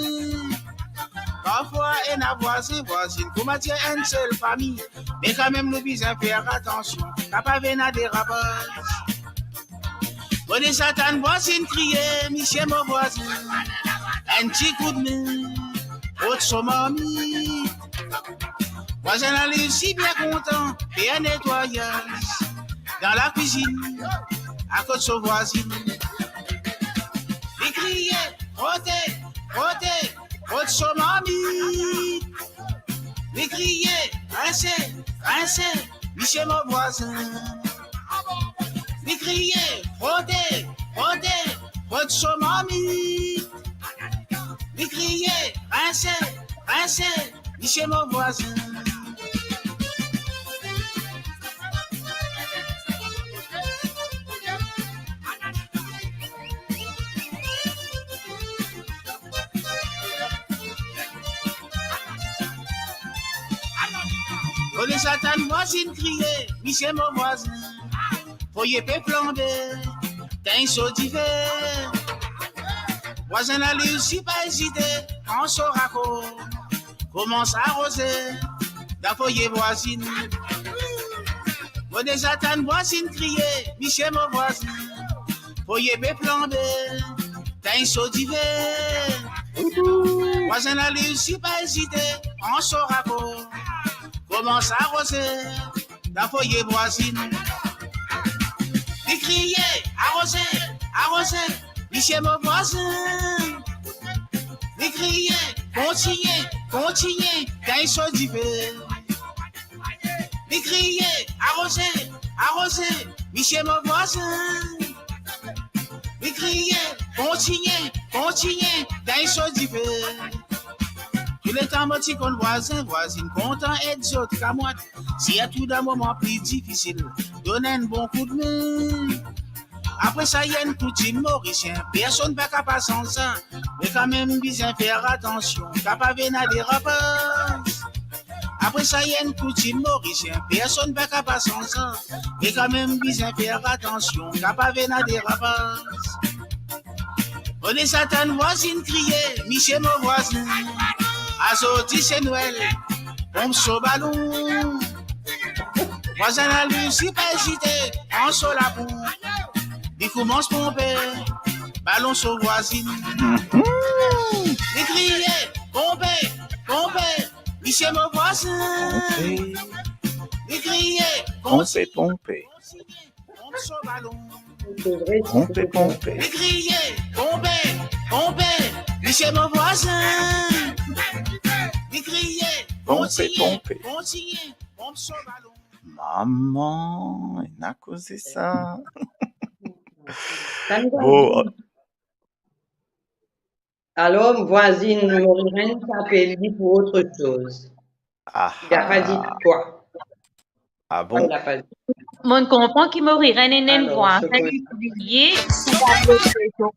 Parfwa ena vwazin, vwazinn koumadir enn sel fami, me kanmem nou bizin fer atansion, kapav ena derapaz. Mo deza tann vwazinn kriye, misie mo vwazin, enn ti koudme, kot so marmit. Vwazin la li osi bien kontan fer netwayaz dan lakwizinn, akot so vwazin. Li kriye, frote, frote, kot so marmit. Li kriye, rinse, rinse, misie mo vwazin. Li kriye, frote, frote, kot so marmit. Li kriye, rinse, rinse, misie mo vwazin. Mo deza tann vwazinn kriye, misie mo vwazin, foye pe flanbe, tegn so dife. Vwazin la li osi pa ezite, pran so rako, koumans aroze dan foye vwazinn. Mo deza tann vwazinn kriye, misie mo vwazin, foye pe flanbe, tegn so dife. Vwazin la li osi pa ezite, pran so rako, koumans aroze dan foye vwazinn. Li kriye, aroze, aroze, misie mo vwazin. Li kriye, kontigne, kontigne, tegn so dife. Li kriye, aroze, aroze, misie mo vwazin. Li kriye, kontigne, kontigne, tegn so dife. Tou letan mo ti konn vwazin, vwazinn kontan ed zot kamwad, sirtou dan moman pli difisil, donn enn bon koudme. Apre sa, enn koutim morisien, personn pa kapav sanz sa, me kanmem bizin fer atansion, kapav ena derapaz. Apre sa, enn koutim morisien, personn pa kapav sanz sa, me kanmem bizin fer atansion, kapav ena derapaz. Mo deza tann vwazinn kriye, misie mo vwazin, azordi se Nwel, ponp so balon. Vwazin la li osi pa ezite, pran so laponp, li koumans ponpe balon so vwazinn. Mhm. Li kriye, ponpe, ponpe, misie mo vwazin. Ponpe. Li kriye, ponpe, kontigne, ponpe, kontigne, ponp so balon. Ponpe, ponpe. Li kriye, ponpe, ponpe, misie mo vwazin. Li kriye, ponpe, kontigne, ponpe, kontigne, ponp so balon. Mama, ena koze sa. Bon, alor, vwazinn Morirenn ti apel li pou otre soz. Ah. Li pa dir kwa. Ah bon? Li pa dir. Mo'nn konpran ki Morirenn ena enn vwazin ki kriye, ki pa vle.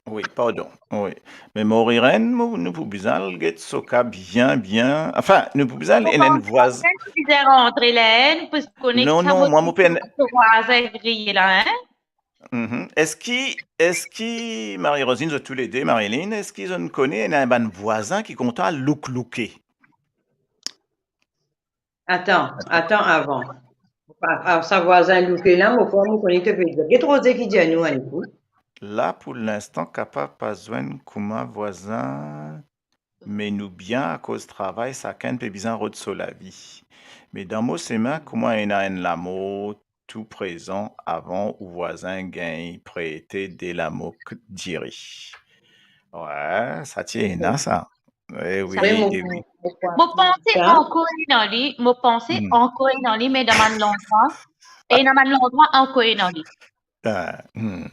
Wi, pardon. Wi. Me Morirenn, mo, nou pou bizin al get so ka bien, bien. Anfin, nou pou bizin al ena enn vwazin. Bizin rantre la, hein, pou kone... Non, non, mwa, mo pena so vwazin kriye la, hein? Mhm. Eski, eski Marie-Rosine, zot toulede, Marilyn, eski zot kone ena bann vwazin ki kontan louklouke? Atan, atan avan. A, a, sa vwazin louke la, mo krwar mo kone ki to pe dir. Get Roze ki dir nou, Anikou. La, pou linstan, kapav pa zwenn kouma vwazin, me nou bien akoz travay, sakenn pe bizin rod so lavi. Me dan mo semin, kouma ena enn lamor tou prezan avan ou vwazin gagn prete de lamok diri. Wi, sa ti ena sa. Eh wi, Sa, eh mo, wi. Mo panse ankor ena li, mo panse Hmm. ankor ena li, me dan bann landrwa, e dan bann landrwa ankor ena li. Ah, hmm.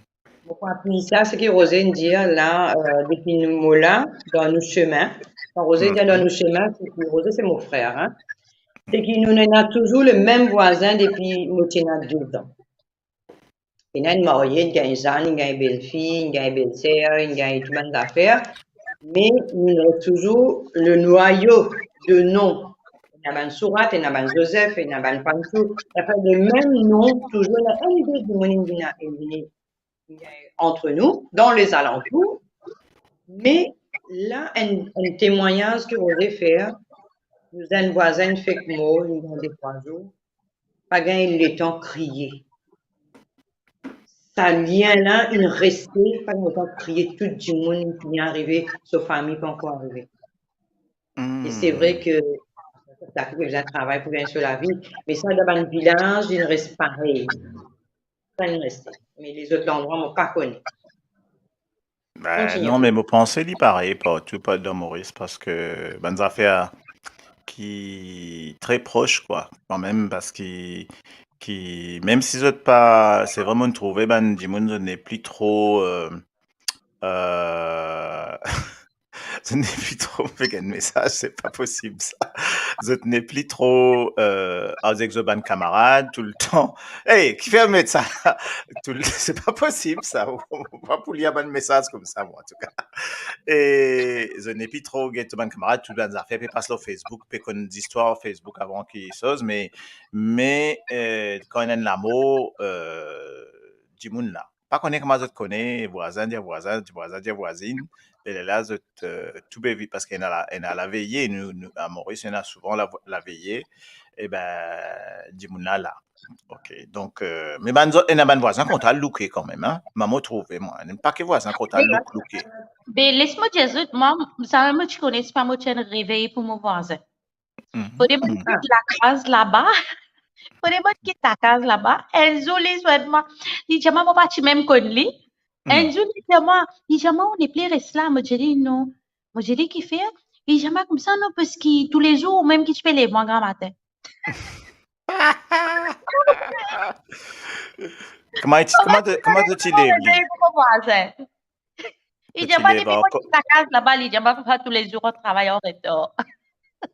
Mo pou apiy sa, seki Roze inn dir la, eh, depi nou mo la, dan nou semin. Kan Roze dir dan Hmm. nou semin, seki Roze se mo frer, hein. Seki nou ena touzour le mem vwazin depi mo ti ena de zan. Ena enn marye, inn gagn zann, inn gagn belfi, inn gagn belser, inn gagn tou bann zafer. Me nou ena touzour le nwayo de non. Ena bann Sourat, ena bann Zozef, ena bann Panchou. Anfin, le mem non, touzour ena enn de dimoun inn vini, inn vini, inn gagn ant nou, dan lezalantour. Me la, enn, enn temwagnaz ki mo pe fer, nou enn vwazin fek mor, inn gagn de trwa zour, pa gagn letan kriye. Sa lien la, inn reste, pa gagn letan kriye, tou dimoun inn fini arive, so fami pa ankor arive. E se vre Hmm. ke sa ki bizin travay pou gagn so lavi, me sa dan bann vilaz, inn res parey. Sa inn reste. Me lezot landrwa, mo pa kone. Ben, Kontigne. Non, me mo panse li parey partou, pa dan Moris, parski bann zafer ki tre pros, kwa, kanmem, parski ki, mem si zot pa, se vre mo trouve bann dimoun, zot nepli tro, eh, eh, zot nepli tro, mo pe gagn mesaz, se pa posib sa. Zot nepli tro, eh, avek zot bann kamarad toultan. Ey, kifer met sa? Tou, se pa posib sa. Mo pa pou lir bann mesaz koumsa, mwa, antouka. E zot nepli tro get bann kamarad, tou bann zafer pe pas lor Facebook, pe konn zistwar Facebook avan ki soz, me, me, eh, kan ena enn lamor, eh, dimoun la. Pa kone kouma zot kone, vwazin dir vwazin, vwazin dir vwazinn, e lerla zot, eh, tou pe viv, parski ena la, ena laveye, nou, nou, a Moris, ena souvan la, laveye, e ben, dimoun la, la. Ok, donk, eh, me bann zot, ena bann vwazin kontan al louke kanmem, hein? Mwa mo trouve, mwa, enn pake vwazin kontan al louk, louke. Be, les mo dir zot, mwa, samem mo ti kone, se pa mo ti enn revey pou mo vwazin. Mhm. Fode mo kit lakaz laba. Fode mo kit lakaz laba. Enn zour li swet mwa. Li dir mwa, mo pa ti mem konn li. Enn zour li dir mwa, li dir mwa, ou nepli res la. Mo dir li, non. Mo dir li, kifer? Li dir mwa koumsa, non, parski toulezour, ou mem ki ti pe lev mwa gramatin. Kouma ti, kouma to, kouma to ti lev li? Li dir mwa, depi mo kit lakaz laba, li dir mwa, papa, toulezour ou travay an retar.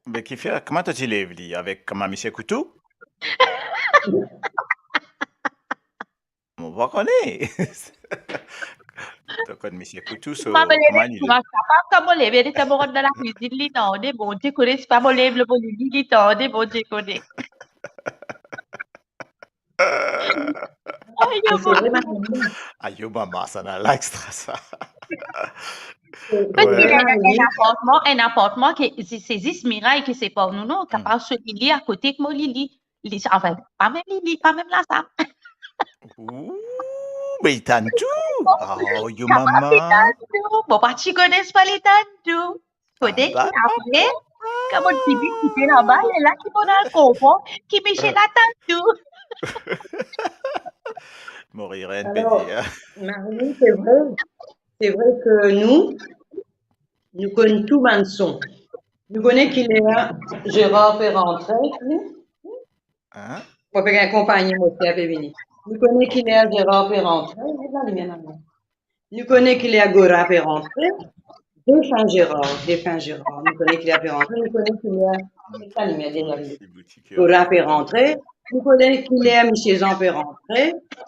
Me kifer, kouma to ti lev li? Avek kouma misie koutou? Mo pa kone. To konn misie koutou, so, kouma li lev? Mo pa kapav, kan mo leve, li ti mo rant dan lakwizinn, li tande, Bondie kone, si pa mo lev lor mo lili, li tande, Bondie kone. Ayo, mama, sa ena lakstra sa. Parski ena enn apartman, enn apartman ki se, se zis miray ki separ nou, non, kapav so lili akote ek mo lili. Li, anfin, pa mem lili, pa mem lasa. Ooh, me li tann tou. Ayo, mama. Mo pa ti kone si li tann tou. Kote ki apre, kan mo fini kite laba, lerla ki mo al konpran ki misie la tann tou. Mo rir enn pe dir. Marie, se vre, se vre ki nou, nou konn tou bann son. Nou kone ki ler Gérard pe rantre, nou. Hein? Mo pe gagn konpagni, mo pe vini. Nou kone ki ler Gérard pe rantre, met lalimier la. Nou kone ki ler Gora pe rantre, defin Gérard, defin Gérard. Nou kone ki ler pe rantre, nou kone ki ler, met lalimier, met lalimier. Gora pe rantre, nou kone ki ler misie Zan pe rantre,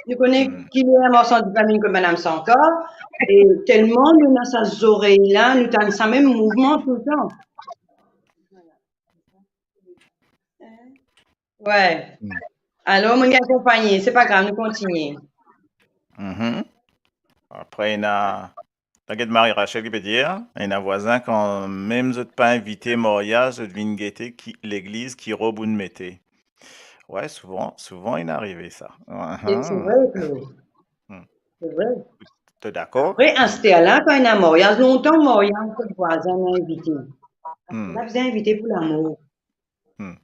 nou kone ki ler marsan dipamin kot madam Sankar, e telman nou ena sa zorey la, nou tann sa mem mouvman toultan. Wi. Alor, mo gagn konpagni, se pa grav, nou kontigne. Mhm. Apre, ena, taget Marie Rachel ki pe dir, ena vwazin, kan mem zot pa invite maryaz, zot vinn gete ki legliz, ki rob ou'nn mete. Ouais, souvan, souvan inn arive sa. Se, se vre, Claude. Hmm. Se vre. To dakor? Apre, aster la, kan ena maryaz, lontan maryaz, kot vwazin inn invite. Hmm. Aster la bizin invite pou lamor. Hmm.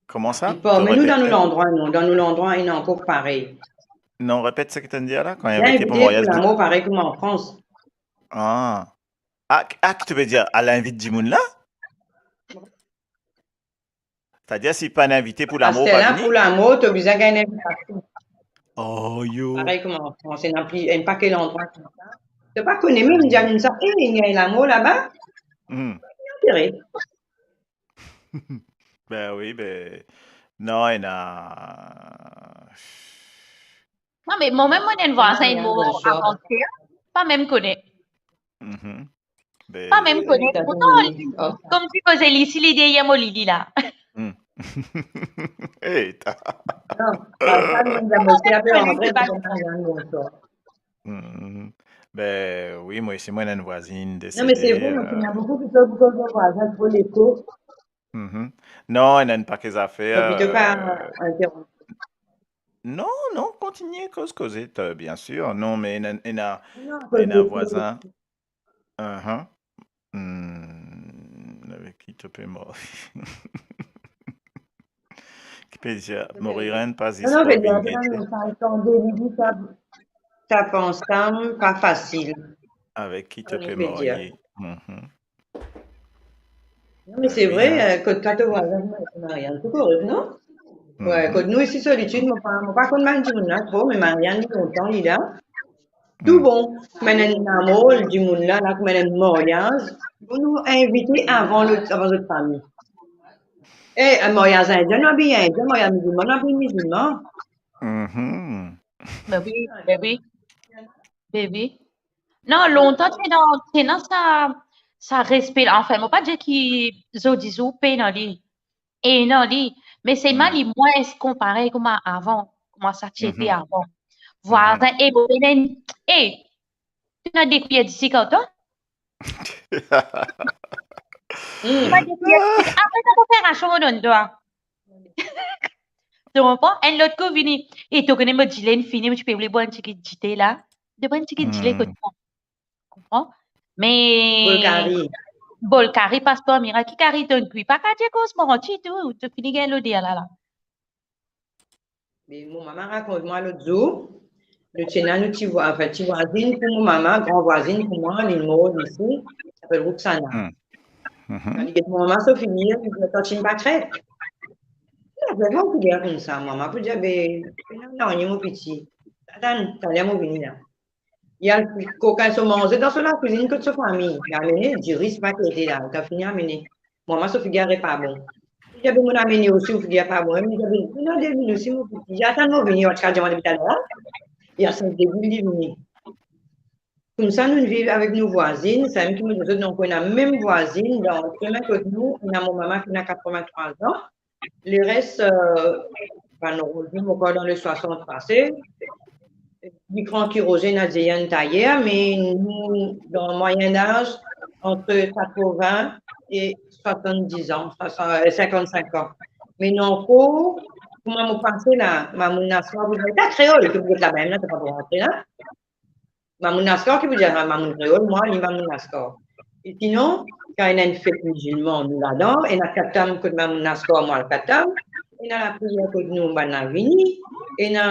Kouma sa? Li pa, me nou dan nou landrwa, non, dan nou landrwa, ena ankor parey. Non, repet seki to'nn dir la, kan inn invite pou maryaz. Pou lamor, parey kouma an Frans. Ah. Ah, ah, ki to pe dir, al invit dimoun la? Setadir, si pa'nn invite pou lamor, pa vini? Pou lamor, to bizin gagn invitasion. Oh, yo. Parey kouma an Frans, ena pli, enn pake landrwa koumsa. To pa kone mem, dir sa, eh, ena lamor laba. Hmm. Entere. Ben wi, ben, non, ena... Non, me mwa mem, mo ena enn vwazin, ena mor avan-ier, pa mem kone. Mhm. Pa mem kone. Pourtan, li, kouma ti koze li, si li deryer mo, li, li la. Hmm. Eta. Non, pa, pa, nou, nou, nou, nou, nou, nou, nou, nou, nou, Hmm. Ben wi, mwa osi, mo ena enn vwazinn desede. Non, me se vre, euh, ena boukou ki pe koz, koz vwazin, tro leko. Mhm. Non, ena enn pake zafer, euh, non, non, kontigne koz, koze, euh, bien sûr. Non, me ena, ena, ena vwazin. Ahan. Hmm, avek ki to pe mari? Ki pe dir, mari enn pa zis pou vinn gete. Sa pans pa fasil. Avek ki to pe mari? Mhm. Non, me se vre, euh, kot twa to vwazin, Marianne, to korek, non? Wi, kot nou isi Solitid, mo pa, mo pa konn bann dimoun la tro, me Marianne, li lontan li la. Tou bon, kouma ena lamor dimoun la, la kouma ena maryaz, pou nou invite avan lot, avan zot fami. E, maryaz indien, nou abiy indien, maryaz mizilman, nou abiy mizilman. Mhm. Be wi, be wi. Be wi. Non, lontan ti ena, ti ena sa, sa respe la. Anfin, mo pa dir ki zordi zour pena li. Ena li, me selman li mwins konpare kouma avan, kouma sa ti ete avan. Vwazin, e, mo benen, e, to ena de kwiyer disik ar twa? Mo ena de kwiyer disik. Apre sa, to fer rasion mo donn twa. To konpran? Enn lot kou vini, e, to kone mo dile inn fini, mo ti pe oule bwar enn tigit dite la. De bwar enn tigit dile kot mwa. Konpran? Me bol kari. Bol kari pas par mirak. Ki kari to'nn kwi? Pa kapav dir koz manti tou, to fini gagn loder la la. Me mo mama rakont mwa lot zour, nou ti ena nou ti vwa-, anfin, ti vwazinn pou mo mama, gran vwazinn pou mwa, li mor isi, li apel Roxana. Kan li get mo mama so figir, li dir, "Tantine pa kret." Li dir, "Bon, pou dir koumsa, mama," pou dir, "Be, pena nanye, mo piti. Atann, taler mo vini la." Li al kokin so manze dan so lakwizinn kot so fami. Li amene, diri, sipa ki ete la, li fini amene. Mo mama so figir pa bon. Li dir, "Be, mo'nn amene osi, ou figir pa bon." Li dir, "Be, ena de lwil osi, mo piti." Li dir, "Atann mo vini, ou ti kapav dir mwa depi taler." Li al sers de lwil, li vini. Koumsa, nou viv avek nou vwazinn, samem ki mo dir zot, donk, ena mem vwazinn, dan semin kot nou, ena mo mama ki ena katrevintrwa an, Leres, euh, bann Roze, mo krwar dan le swasant pase. Li gran ki Roze, ena Zeyann Tayer, me nou, dan mwayenn az, ant katrevin e swasanndiz an, swasant, euh, sinkant-sink an. Me nou ankor, kouma mo pase la, mamoun Naskar, pou dir, ta kreol, ki pou get laba, la, ta pa pou rantre la. Mamoun Naskar ki pou dir, ah, mamoun kreol, mwa, li mamoun Naskar. E sinon, kan ena enn fet mizilman, nou ladan, ena katam kot mamoun Naskar, mwa al katam, ena lapriyer kot nou, bann la vini, ena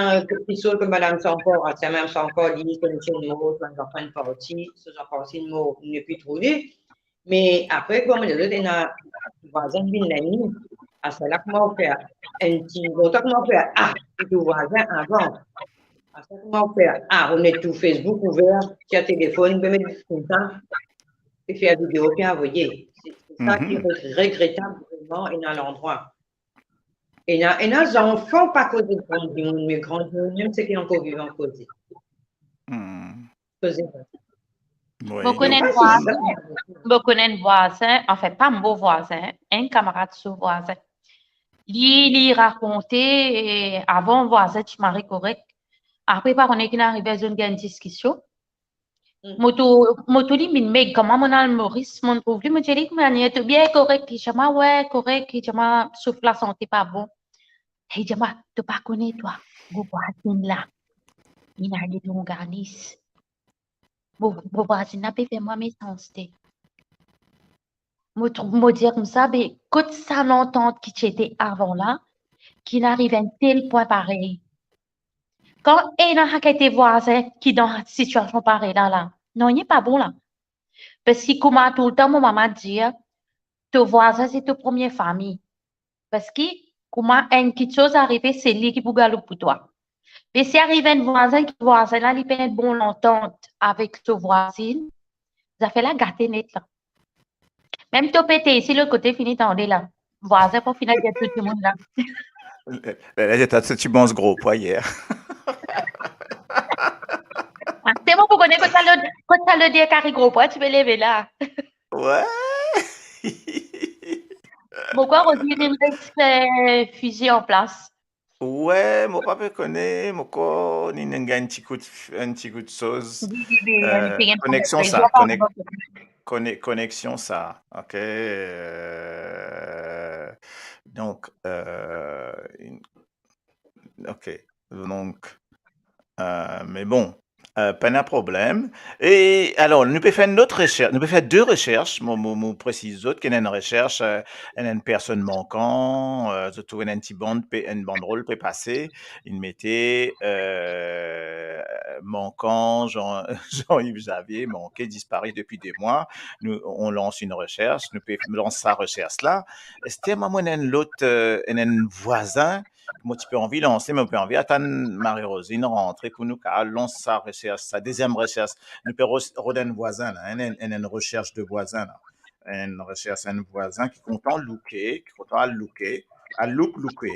kisol kot madam Sankar, ah, samem Sankar, li, so, so mor, bann zanfan parti, so zanfan parti, mor, nou nepli trouve. Me apre, kouma mo dir zot, ena vwazin vinn lennmi. Aster la kouma ou fer? Enn ti, lontan kouma ou fer? Ah, ti vwazin avan. Aster la kouma ou fer? Ah, ou met tou Facebook ouver, ti telefonn, pe met koumsa, pe fer video, pe avoye. Se, se sa ki regretab vreman, ena landrwa. Ena, ena zanfan pa koze gran dimoun, me gran dimoun mem seki ankor vivan koze. Koze. Wi. Mo konn enn vwazin, mo konn enn vwazin, anfin, pa mo vwazin, enn kamarad so vwazin. Li, li rakonte, eh, avan vwazin ti mari korek. Apre, pa kone ki'nn arive, zot inn gagn diskision. Mo tou, mo tou li, minn met kouma monn al Moris, monn trouv li, mo dir li, "Kouma to bien?" "Korek." Li dir mwa, "Wi, korek." Li dir mwa, "Sof lasante pa bon." Li dir mwa, "To pa kone twa, mo vwazinn la, inn ale longanis. Mo, mo vwazinn la pe fer mwa mesanste." Mo trouv, mo dir koumsa, be kot sa lantant ki ti ete avan la, ki'nn ariv enn tel pwin parey? Kan ena enn kantite vwazin ki dan sitiasion parey la, la, nanye pa bon la. Parski kouma toultan mo mama dir, to vwazin se to premie fami. Parski kouma enn kiksoz arive, se li ki pou galoup pou twa. Me si ariv enn vwazin, ki vwazin la, li pena bon lantant avek so vwazinn, zafer la gate net la. Mem to pete isi, lot kote fini tande la. Vwazin pou fini dir tou dimoun la. Lerla, lerla to ti manz gro pwa yer. Ah, se bon pou kone kot sa lod-, kot sa loder kari gro pwa ti pe leve la. Wi. Mo krwar Roselyne inn res, eh, fizi an plas. Wi, mo pa pe kone, mo krwar li inn gagn enn ti kout, enn ti kout soz. Wi, wi, wi, eh, li ti gagn koneksion sa, konek-, kone-, koneksion sa. Ok. Eh, donk, eh, ok. Donk, eh, me bon, eh, pena problem. E alor, nou pe fer enn lot resers, nou pe fer de resers, mo, mo, mo presiz zot ki ena enn resers, eh, enn, enn personn mankan, eh, zot trouv enn ti bann pe, enn bandrol pe pase, inn mete, eh, mankan, Jean, Jean-Yves Javier, manke, dispari depi de mwa. Nou, on lans enn resers, nou pe lans sa resers la. Eski mwa, mo ena enn lot, eh, enn, enn vwazin, mo ti pe anvi lanse, me mo pe anvi atann Marie-Rosine rantre pou nou kapav lans sa resers, sa deziem resers. Nou pe ros-, rod enn vwazin la, enn, enn, enn resers de vwazin la. Enn resers enn vwazin ki kontan louke, ki kontan al louke, al louk, louke.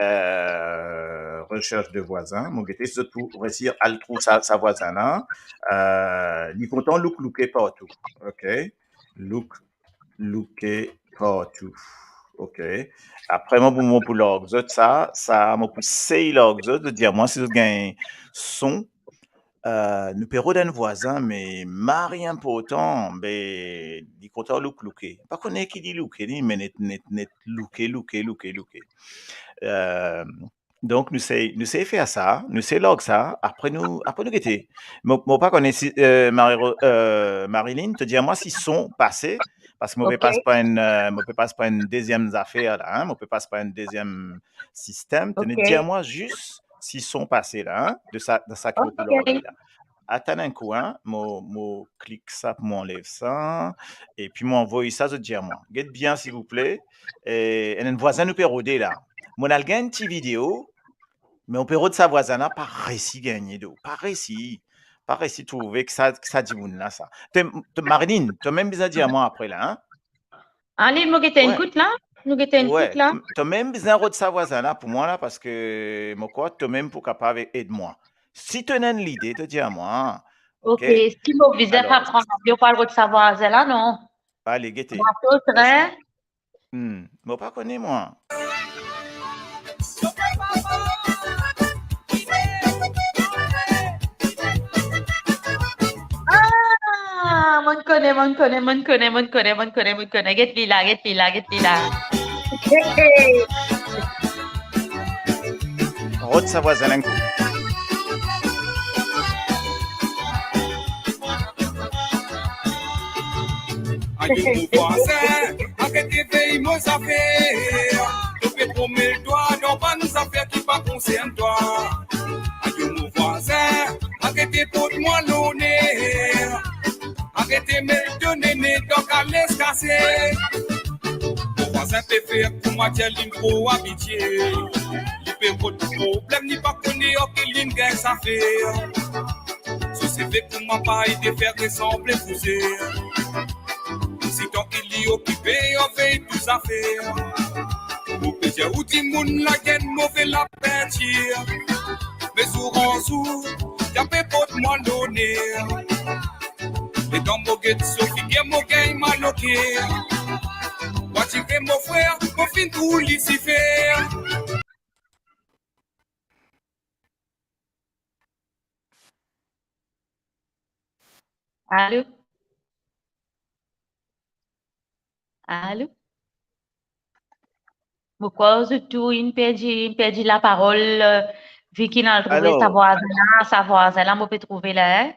Eh, resers de vwazin. Mo gete si zot pou resi al trouv sa, sa vwazin la. Eh, li kontan louk, louke partou. Ok. Louk, louke partou. Ok. Apre, mo pou, mo pou larg zot sa, sa, mo pou sey larg zot, zot dir mwa si zot gagn son. Eh, nou pe rod enn vwazin, me mari inportan, be, li kontan louk, louke. Pa kone ki li louke li, me net, net, net louke, louke, louke, louke. Eh, Donk, nou sey, nou sey fer sa, nou sey larg sa, apre nou, apre nou gete. Mo, mo pa kone si, eh, Marie-Ro-, eh, Marilyn, to dir mwa si son pase, parski mo pe pas par enn, eh, mo pe pas par enn deziem zafer la, hein, mo pe pas par enn deziem sistem. To dir mwa zis si son pase la, hein, de sa, de sa ki mo pou large la. Atann enn kou, hein, mo, mo klik sa pou mo anlev sa, epi mo anvoy sa, zot dir mwa. Get bien, silvouple. E, enn vwazin nou pe rode la. Mo'nn al gagn enn ti video, me mo pe rod sa vwazin la, pa resi gagne do. Pa resi. Pa resi trouve ki sa, ki sa dimoun la sa. To, to, Marilyn, to mem bizin dir mwa apre la, hein? Ale, mo gete enn kout la. Nou gete enn kout la. To, to mem bizin rod sa vwazin la pou mwa la, parski mo krwar to mem pou kapav ed mwa. Si to ena enn lide, to dir mwa. Ok, eski mo bizin pa pran lavyon pou al rod sa vwazin la, non? Ale, gete. Mo pa kone mwa. Ah, mo'nn kone, mo'nn kone, mo'nn kone, mo'nn kone, mo'nn kone, mo'nn kone. Get li la, get li la, get li la. Hey, hey. Rod sa vwazin enn kou. Ayo mo vwazin, aret vey mo zafer. To pe pran mo dwa dan bann zafer ki pa konsern twa. Ayo mo vwazin, aret port mwa loner. Aret met to nene dan kales kase. Mo vwazin pe fer kouma dir li tro abitie. Li pe rod problem, li pa kone ar ki li'nn gagn zafer. So seve kouma pay de fer resanble fouze. Sitan ki li okipe, avek tou zafer. Mo pe dir ou dimoun la gagn move lapintir. Me zour an zour, li pe port mwa loner. E kan mo get so figir, mo gagn mal oker. Mo dir mo frer, mo finn trouv Lisifer. Alo? Alo? Mo krwar zot tou inn perdi, inn perdi laparol, eh, vi ki inn al trouve sa vwazin la, sa vwazin la mo pe trouve la, eh?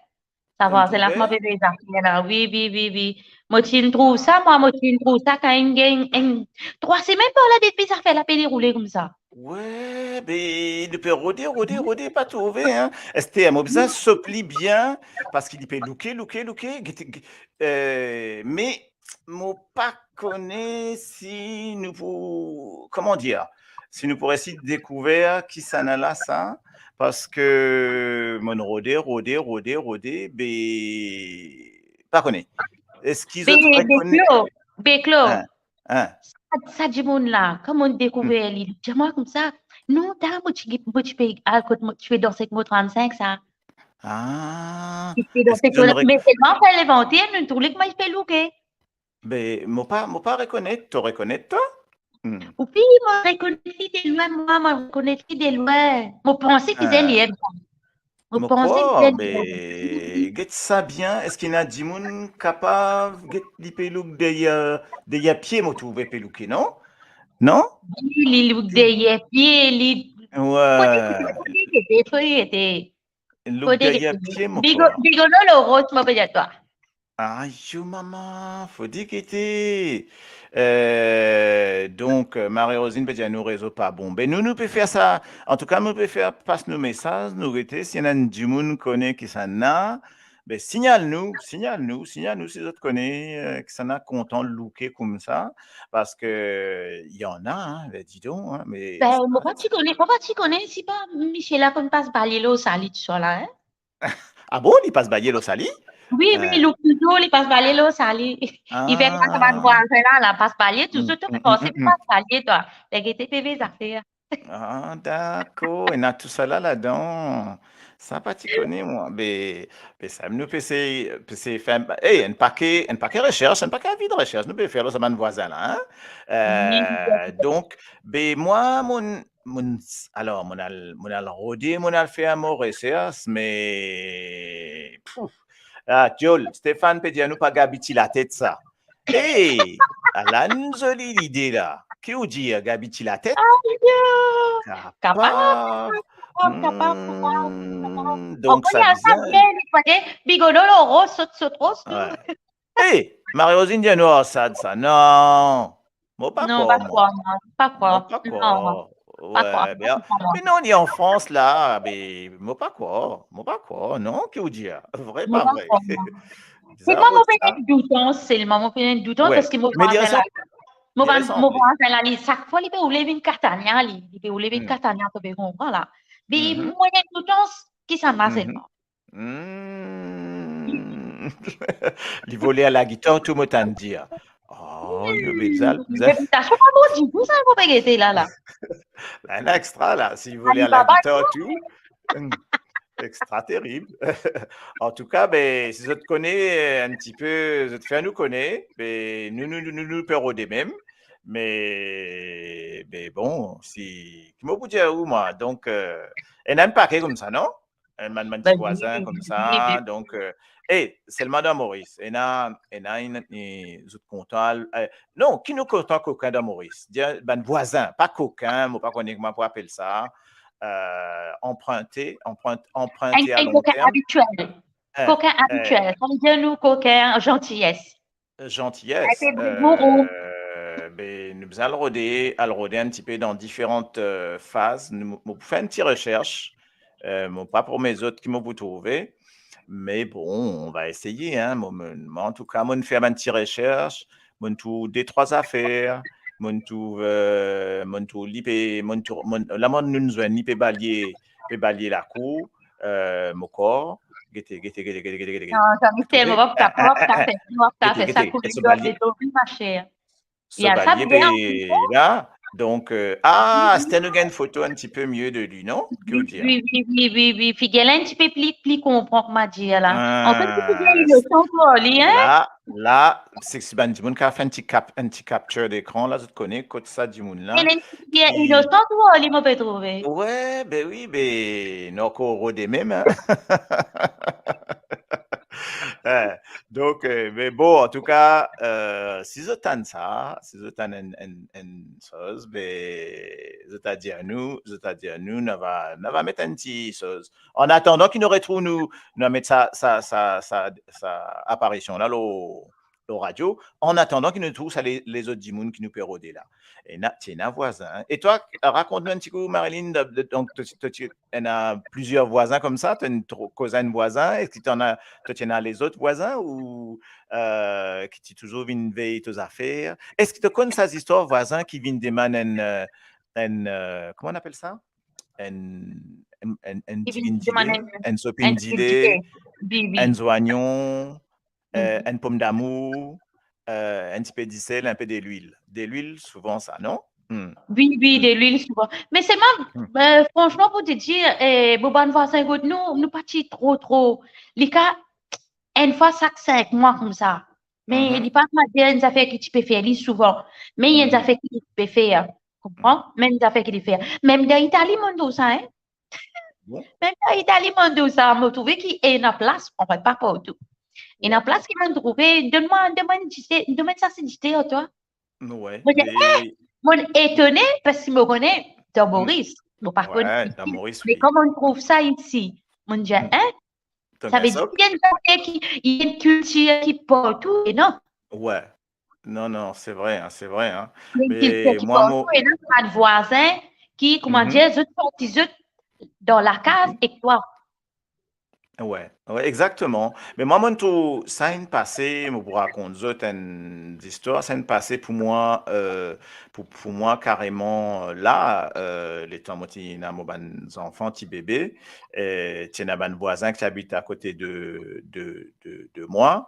Sa vwazin la, kouma pe vey zafer la. Wi, wi, wi, wi. Mo ti inn trouv sa, mwa, mo ti inn trouv sa kan inn gagn enn trwa semenn par la depi zafer la pe deroule koumsa. Wi, be, nou pe rode, rode, rode, pa trouve, hein. Ester, mo bizin sot li bien, parski li pe louke, louke, louke, gete, ge-, eh, me mo pa kone si nou pou, koman dir, si nou pou resi dekouver kisannla la sa, parski mo'nn rode, rode, rode, rode, be, pa kone. Eski zot rekonet? Be, Claude, be, Claude. Hein, hein. Sa, sa dimoun la, kan mo'nn dekouver li, li dir mwa koumsa, non, ta, mo ti, mo ti pe al kot, mo ti pe danse ek mo trannsenk sa. Ah, eski zot rek- Me selman kan li vante, nou trouv li kouma li pe louke. Be, mo pa, mo pa rekonet, to rekonet, twa? Hmm. Wi, mo rekonet li de lwin, mwa, mo rekonet li de lwin. Mo panse ki zenn li ena. Mo panse ki zenn li ena. Be, get sa bien, eski ena dimoun kapav, get li pe louk deryer, deryer pie, mo trouve pe louke, non? Non? Wi, li louk deryer pie, li... Wi. Fode ki ete, fode ki ete. Louk deryer pie, mo krwar. Bigo-, Bigolo Loros, mo pe dir twa. Ayo mama, fode ki ete. Eh, donk, eh, Marie-Rosine pe dir nou rezo pa bon. Be nou, nou pe fer sa. Antouka, nou pe fer pas nou mesaz, nou gete, si ena enn dimoun kone kisannla, be signal nou, signal nou, signal nou si zot kone, eh, kisannla kontan louke koumsa, parski, eh, ena, hein, be didon, hein, me... Be, mo pa ti kone, mo pa ti kone si pa misie la konn pas balye lor sali touswar la, hein? Ah bon, li pas balye lor sali? Wi, wi, eh, li touzour, li pas balye lor sali. Li fer kouma sa bann vwazin la, la pas balye, touzour, to panse pas balye, twa. Be gete pe vey zafer. Ah, dakor, ena tousala ladan. Sa pa ti kone mwa, be, be sa, nou pe sey, pe sey fer, eh, enn pake, enn pake resers, enn pake avi de resers, nou pe fer lor sa bann vwazin la, hein? Eh, donk, be mwa, mo'nn, mo'nn, alor, mo'nn al, mo'nn al rode, mo'nn al fer mo resers, me, pouf, ah, diol, Stéphane pe dir nou pa Gaby Tilatet sa. Eh, ala enn zoli lide la. Ki ou dir, Gaby Tilatet? Ayo! Kapav. Kapav, kapav, kapav, kapav. Hmm, donk ankor sa bizin. Bigolo Loros, sot, sot, ros, tou. Wi. Eh, Marie-Rosine dir nou Arsad sa. Non, mo pa krwar, mwa. Non, pa krwar, mwa. Pa krwar. Mo pa krwar. Non. Pa krwar, wi, pa krwar. Me non, li an Frans la, be, mo pa krwar, mo pa krwar, non, ki ou dir? Vre, pa vre? Mo pa krwar, mwa. Selman mo pena enn doutans, selman mo pena enn doutans, wi, parski mo vwazin la, mo vwazin la, li, sak fwa li pe oule vinn Catania, li, li pe oule vinn Catania, to pe konpran la. Me mo ena enn doutans, kisannla selman. Hmm. Li vole a lagitar tou, mo tann dir. Oh, nou bizin, bizin. Repitasion pa bon ditou sa, mo pe gete la, la. La, la, extra la, si li vole a lagitar tou. Hmm. Extra terib. Antouka, be, si zot kone, eh, enn tipe, zot fer nou kone, be, nou, nou, nou, nou, nou pe rode mem. Me, be, bon, si, ki mo pou dir ou, mwa, donk, eh, ena enn pake koumsa, non? Enn bann, bann ti vwazin koumsa, donk, eh, eh, selman dan Moris, ena, ena enn, enn, zot kontan al, eh, non, ki nou kontan kokin dan Moris? Dir bann vwazin, pa kokin, mo pa kone kouma pou apel sa, eh, anprinte, anprinte, anprinte a long term. Enn, enn kokin abitiel. Eh, kokin abitiel, sa ve dir nou kokin zanties. Zanties, eh, be, nou bizin al rode, al rode enn tipe dan diferan, eh, faz. Nou, mo pou fer enn ti resers. Eh, mo pa promet zot ki mo pou trouve. Me bon, on va essayer, hein. Mo, mo, mwa, antouka, mo'nn fer bann ti resers. Mo'nn trouv de trwa zafer. Mo'nn trouv, eh, mo'nn trouv li pe, mo'nn trouv, mo'nn, la, mo'nn, nou'nn zwenn li pe balye, pe balye lakour. Eh, mo krwar, gete, gete, gete. Non, sa mister, mo pa kapav, mo pa kapav fer, mo pa kapav fer sa, kouleur de to, wi, ma chère. So balye pe la, donk, eh, ah, aster nou gagn foto enn tipe mie de li, non? Ki ou dir? Wi, wi, wi, wi, wi. Figir la enn tipe pli, pli konpran, kouma dir la. Anfet, figir inosan pou li, hein? La, la, se, si bann dimoun kapav fer enn ti cap-, enn ti capture d'écran la, zot kone kot sa dimoun la. Li inosan pou li, mo pe trouve. Wi, be wi, be, nou ankor rode mem, hein. Eh, Donk, eh, me bon, antouka, eh, si zot tann sa, si zot tann enn, enn, enn soz, be, zot a dir nou, zot a dir nou, nou ava, nou ava met enn ti soz. An atandan ki nou retrouv nou, nou a met sa, sa, sa, sa, sa aparision la lor, lor radio. An atandan ki nou trouv sa le, lezot dimoun ki nou pe rode la. Ena, ti ena vwazin. E twa, rakont nou enn ti kou, Marilyn, de, de, donk, to, to, ti ena plizier vwazin koumsa, to ena tro-, koz a enn vwazin, eski to ena, to ti ena lezot vwazin ou, eh, ki ti touzour vinn vey to zafer? Eski to konn sa zistwar vwazin ki vinn demann enn, eh, enn, eh, kouma on apel sa? Enn, enn, enn, enn Ki vinn tiginn demann dile, enn, enn sopinn enn tiginn dile, dile. Wi, wi. Enn zwayon, eh, Mhm. enn pomdamour, eh, enn tipe disel, enpe delwil. Delwil, souvan sa, non? Hmm. Wi, wi, Hmm. delwil souvan. Me selman, Hmm. eh, fransman, pou te dir, eh, mo bann vwazin kot nou, nou pa ti tro, tro. Li ka enn fwa sak sink mwa koumsa. Me Mhm. li pa kapav dir enn zafer ki ti pe fer li souvan. Me enn Mhm. zafer ki li ti pe fer. Konpran? Mhm. Me enn zafer ki li fer. Mem dan Itali, mo'nn trouv sa, hein? Bon. Mem dan Itali, mo'nn trouv sa, mo trouve ki ena plas, anfin, pa partou. Ena Ouais. plas ki mo'nn trouve, donn mwa, donn mwa enn dite, donn mwa enn sase dite ar twa. Ouais, Mo dir, eh, e mo'nn etone, parski mo kone dan Hmm. Moris, mo pa konn Ouais, isi. Dan Moris, Me wi. Kan mo'nn trouv sa isi, mo'nn dir, Hmm. hein? Donk, Sa ve dir ki ena enn zafer ki, ena enn kiltir ki partou, e non? Ouais. Non, non, c'est vrai, hein, c'est vrai, hein. Ena enn kiltir ki partou, e non, bann vwazin ki, kouma dir, zot sorti zot dan lakaz ek twa. Ouais, ouais, exactement. Me mwa, mo'nn trouv sa inn pase, mo pou rakont zot enn zistwar, sa inn pase pou mwa, euh, pou, pou mwa kareman, euh, la, euh, letan mo ti ena mo bann zanfan, ti bebe, eh, ti ena bann vwazin ki ti abit akote de, de, de, de mwa.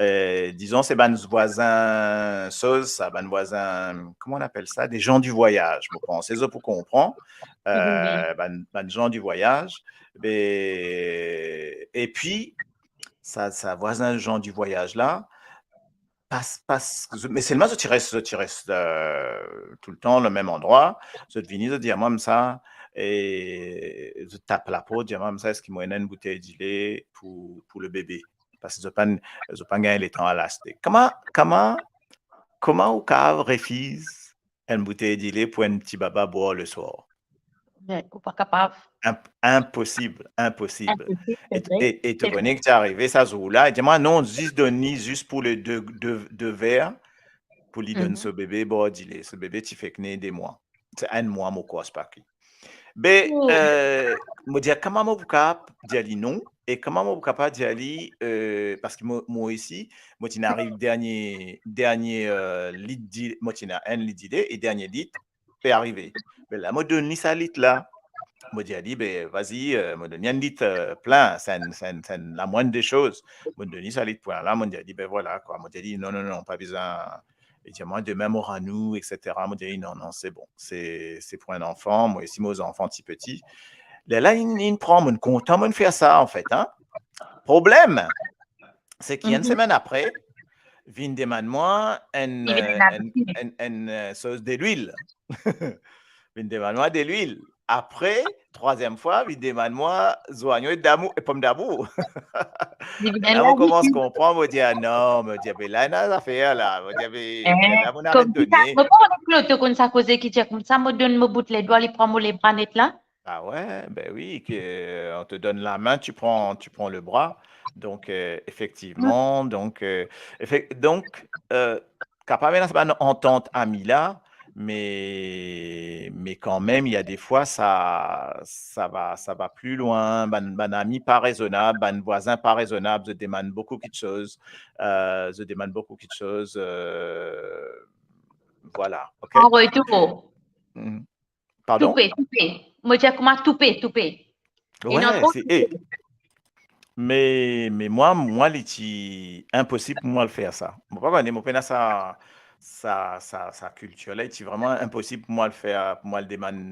Eh, dizon, se bann vwazin soz sa, bann vwazin, comment on appelle ça? Des gens du voyage, mo panse zot pou konpran. Mhm. Euh, bann, bann gens du voyage. Be, epi, sa, sa vwazin gens du voyage la, pas, pas, me selman zot ti res, zot ti res, euh, toultan le mem andrwa, zot vini, zot dir mwa koumsa, e zot tap laport, dir mwa koumsa, eski mo ena enn boutey dile pou, pou le bebe? Parski zot pa, zot pa gagn letan al aste. Kouma, kouma, kouma ou kapav refiz enn boutey dile pou enn ti baba bwar leswar? Me ou pa kapav. Inp-, inposib, inposib. Inposib, e, se vre. E, e to kone ki ti arive sa zour la, e dir mwa, non, zis donn li, zis pou le de, de, de ver, pou li donn Mhm. so bebe bwar dile. So bebe ti fek ne de mwa. Se enn mwa, mo krwar, sipa ki. Be, Hmm. euh, mo dir, kouma mo pou kapav dir li non, e kouma mo pou kapav dir li, euh, parski mo, mo isi, mo ti ena ariv dernie, dernie, euh, lit di-, mo ti ena enn lit dile, e dernie lit pe arive. Be la, mo donn li sa lit la. Mo dir li, be, vas-y, euh, mo donn li enn lit, euh, plin, se enn, se enn, se enn lamwinn de soz. Mo donn li sa lit plin la, mo dir li, be, vwala, kwa. Mo dir li, non, non, non, pa bizin. Li dir mwa, demin mo rann ou, et cetera. Mo dir li, non, non, c'est bon. C'est, c'est pour un enfant. Mo isi mo zanfan ti peti. Lerla, inn, inn pran, mo'nn kontan mo'nn fer sa, anfet, hein. Problem, se ki enn Mhm. semenn apre, vinn demann mwa enn, Li vinn euh, enn, enn, enn, euh, soz delwil. Vinn demann mwa delwil. Apre, trwaziem fwa, vinn demann mwa zwayon e damour, e pomdamour. Li vinn Lerla, mo koumans konpran, mo dir, ah non, mo dir, be la, ena zafer la. Mo dir, be, eh, lerla, mo aret koumsa, done. Mo pa konn, to konn sa koze ki dir koumsa, mo donn mo bout ledwa, li pran mo lebra net la. Ah ouais, ben oui, que, euh, on te donne la main, tu prends, tu prends le bras. Donc, euh, effectivement, donc, euh, effe-, donc, euh, kapav ena sa bann antant ami la, me, me kanmem, il y a des fois, sa, sa va, sa va plus loin, bann, bann ami pa rezonab, bann vwazin pa rezonab, zot demann boukou kitsoz, euh, zot demann boukou kitsoz, euh, vwala, ok? An retour. Mm. Pardon? Toupe, toupe. Mo dir kouma toupe, toupe. Ouais, ena tro se, eh, toupe. Me, me mwa, mwa, li ti inposib pou mwa al fer sa. Mo pa kone, mo pena sa, sa, sa, sa kiltir la, li ti vreman inposib pou mwa al fer, pou mwa al demann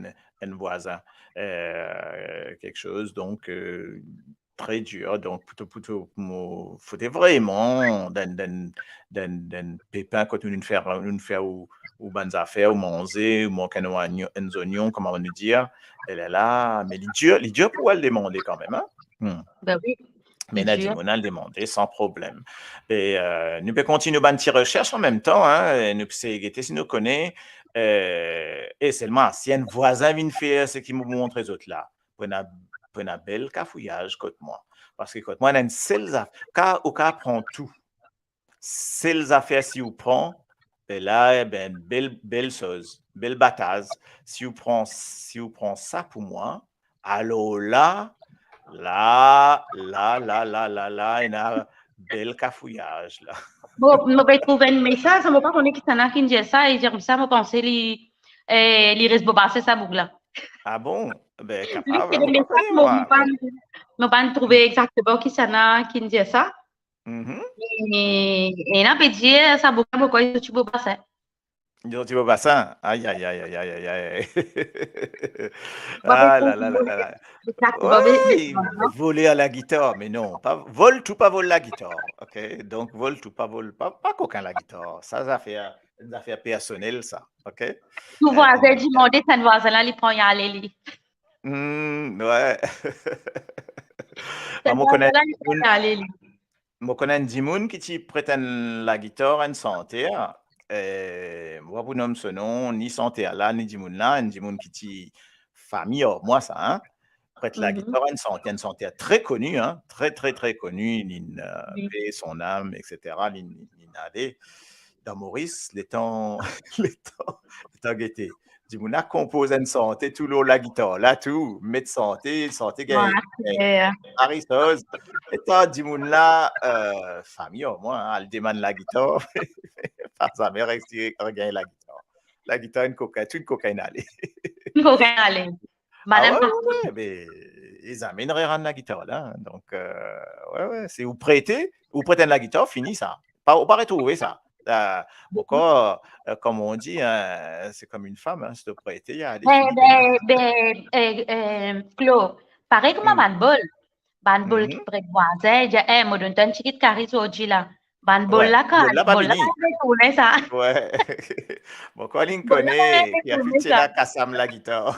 enn vwazin, euh, kiksoz. Donk, euh, très dur. Donk, pou to, pou to, mo, fode vreman dan, dan, dan, dan pepin kot nou fer, nou fer ou, ou bann zafer, ou manze, ou mank enn zonion, enn zonion, kouma nou dir. E lerla, me li dir, li dir pou al demande kanmem, hein? Hmm. Ben oui. Me ena dimoun al demande san problem. E, euh, nou pe kontign nou bann ti resers an mem tan, hein, e nou pe sey gete si nou kone, euh, e selman si enn vwazin vinn fer seki mo montre zot la, pou ena, pou ena bel kafouyaz kot mwa. Parski kot mwa, ena enn sel zaf-, ka, ou ka pran tou. Sel zafer si ou pran, be la, e ben, bel, bel soz, bel bataz. Si ou pran, si ou pran sa pou mwa, alor la, la, la, la, la, la, la, ena bel kafouyaz la. Mo, mo pe trouv enn mesaz, mo pa kone kisannla ki'nn dir sa, e dir koumsa, mo panse li, eh, li res Bobasin sa boug la. Ah bon? Ben, li kapav, se mo pa kone, mo, mwa, mo pa, me mo pa'nn trouve exakteman kisannla ki'nn dir sa. Mhm. E, e ena pe dir sa boug la, mo krwar li sorti Bobasin. Li sorti Bobasin. Ay, ay, ay. Mo pa pe trouve. Ah la la la la la. Exakteman, me, me, me, non. Wey, voler lagitar, me non, pa vol tou, pa vol lagitar, ok? Donk, vol tou, pa vol, pa, pa kokin lagitar. Sa, zafer, zafer personel, sa, ok? Tou vwazin, euh, dimoun, sa vwazin la, li pran, li ale li. Hmm, wey. Sa vwazin la, li pran, li ale li. Mo kone enn dimoun ki ti pret enn lagitar, enn santer, eh, mo pa pou nom so nom, ni santer la, ni dimoun la, enn dimoun ki ti fami ar mwa sa, hein. Pret lagitar, enn santer, enn santer tre koni, hein, tre, tre, tre koni, li'nn, euh, pe son nam, et cetera, li'nn, li'n ale dan Moris, letan, letan, letan gete. Dimoun la konpoz enn sante tou lor lagitar la tou, met sante, sante gagn, gagn, eh, pare soz. Eta dimoun la, euh, fami ar mwa, hein, al demann lagitar, pa zame resi regagn lagitar. Lagitar enn kokin, tou enn kokin ale. Enn kokin ale. Ah, madam, wey, wey, wey, be, e zame inn rerann lagitar la, hein. Donk, euh, wey, wey, si ou prete, ou pret enn lagitar, fini sa. Pa, ou pa retrouve sa. Euh, ankor, euh, comme on dit, hein, c'est comme une femme, hein, si to prete, li ale, fini, ben, ben, eh, eh, Flo, parey kouma bann bol. Bann bol ki pran vwazin, dir, "Eh, mo donn twa enn tigit kari zordi la." Bann bol la, bol la pa vini. Bol la pa retourne sa. Wey. Bon, kan li'nn kone, ki a fini la, kas sa lagitar.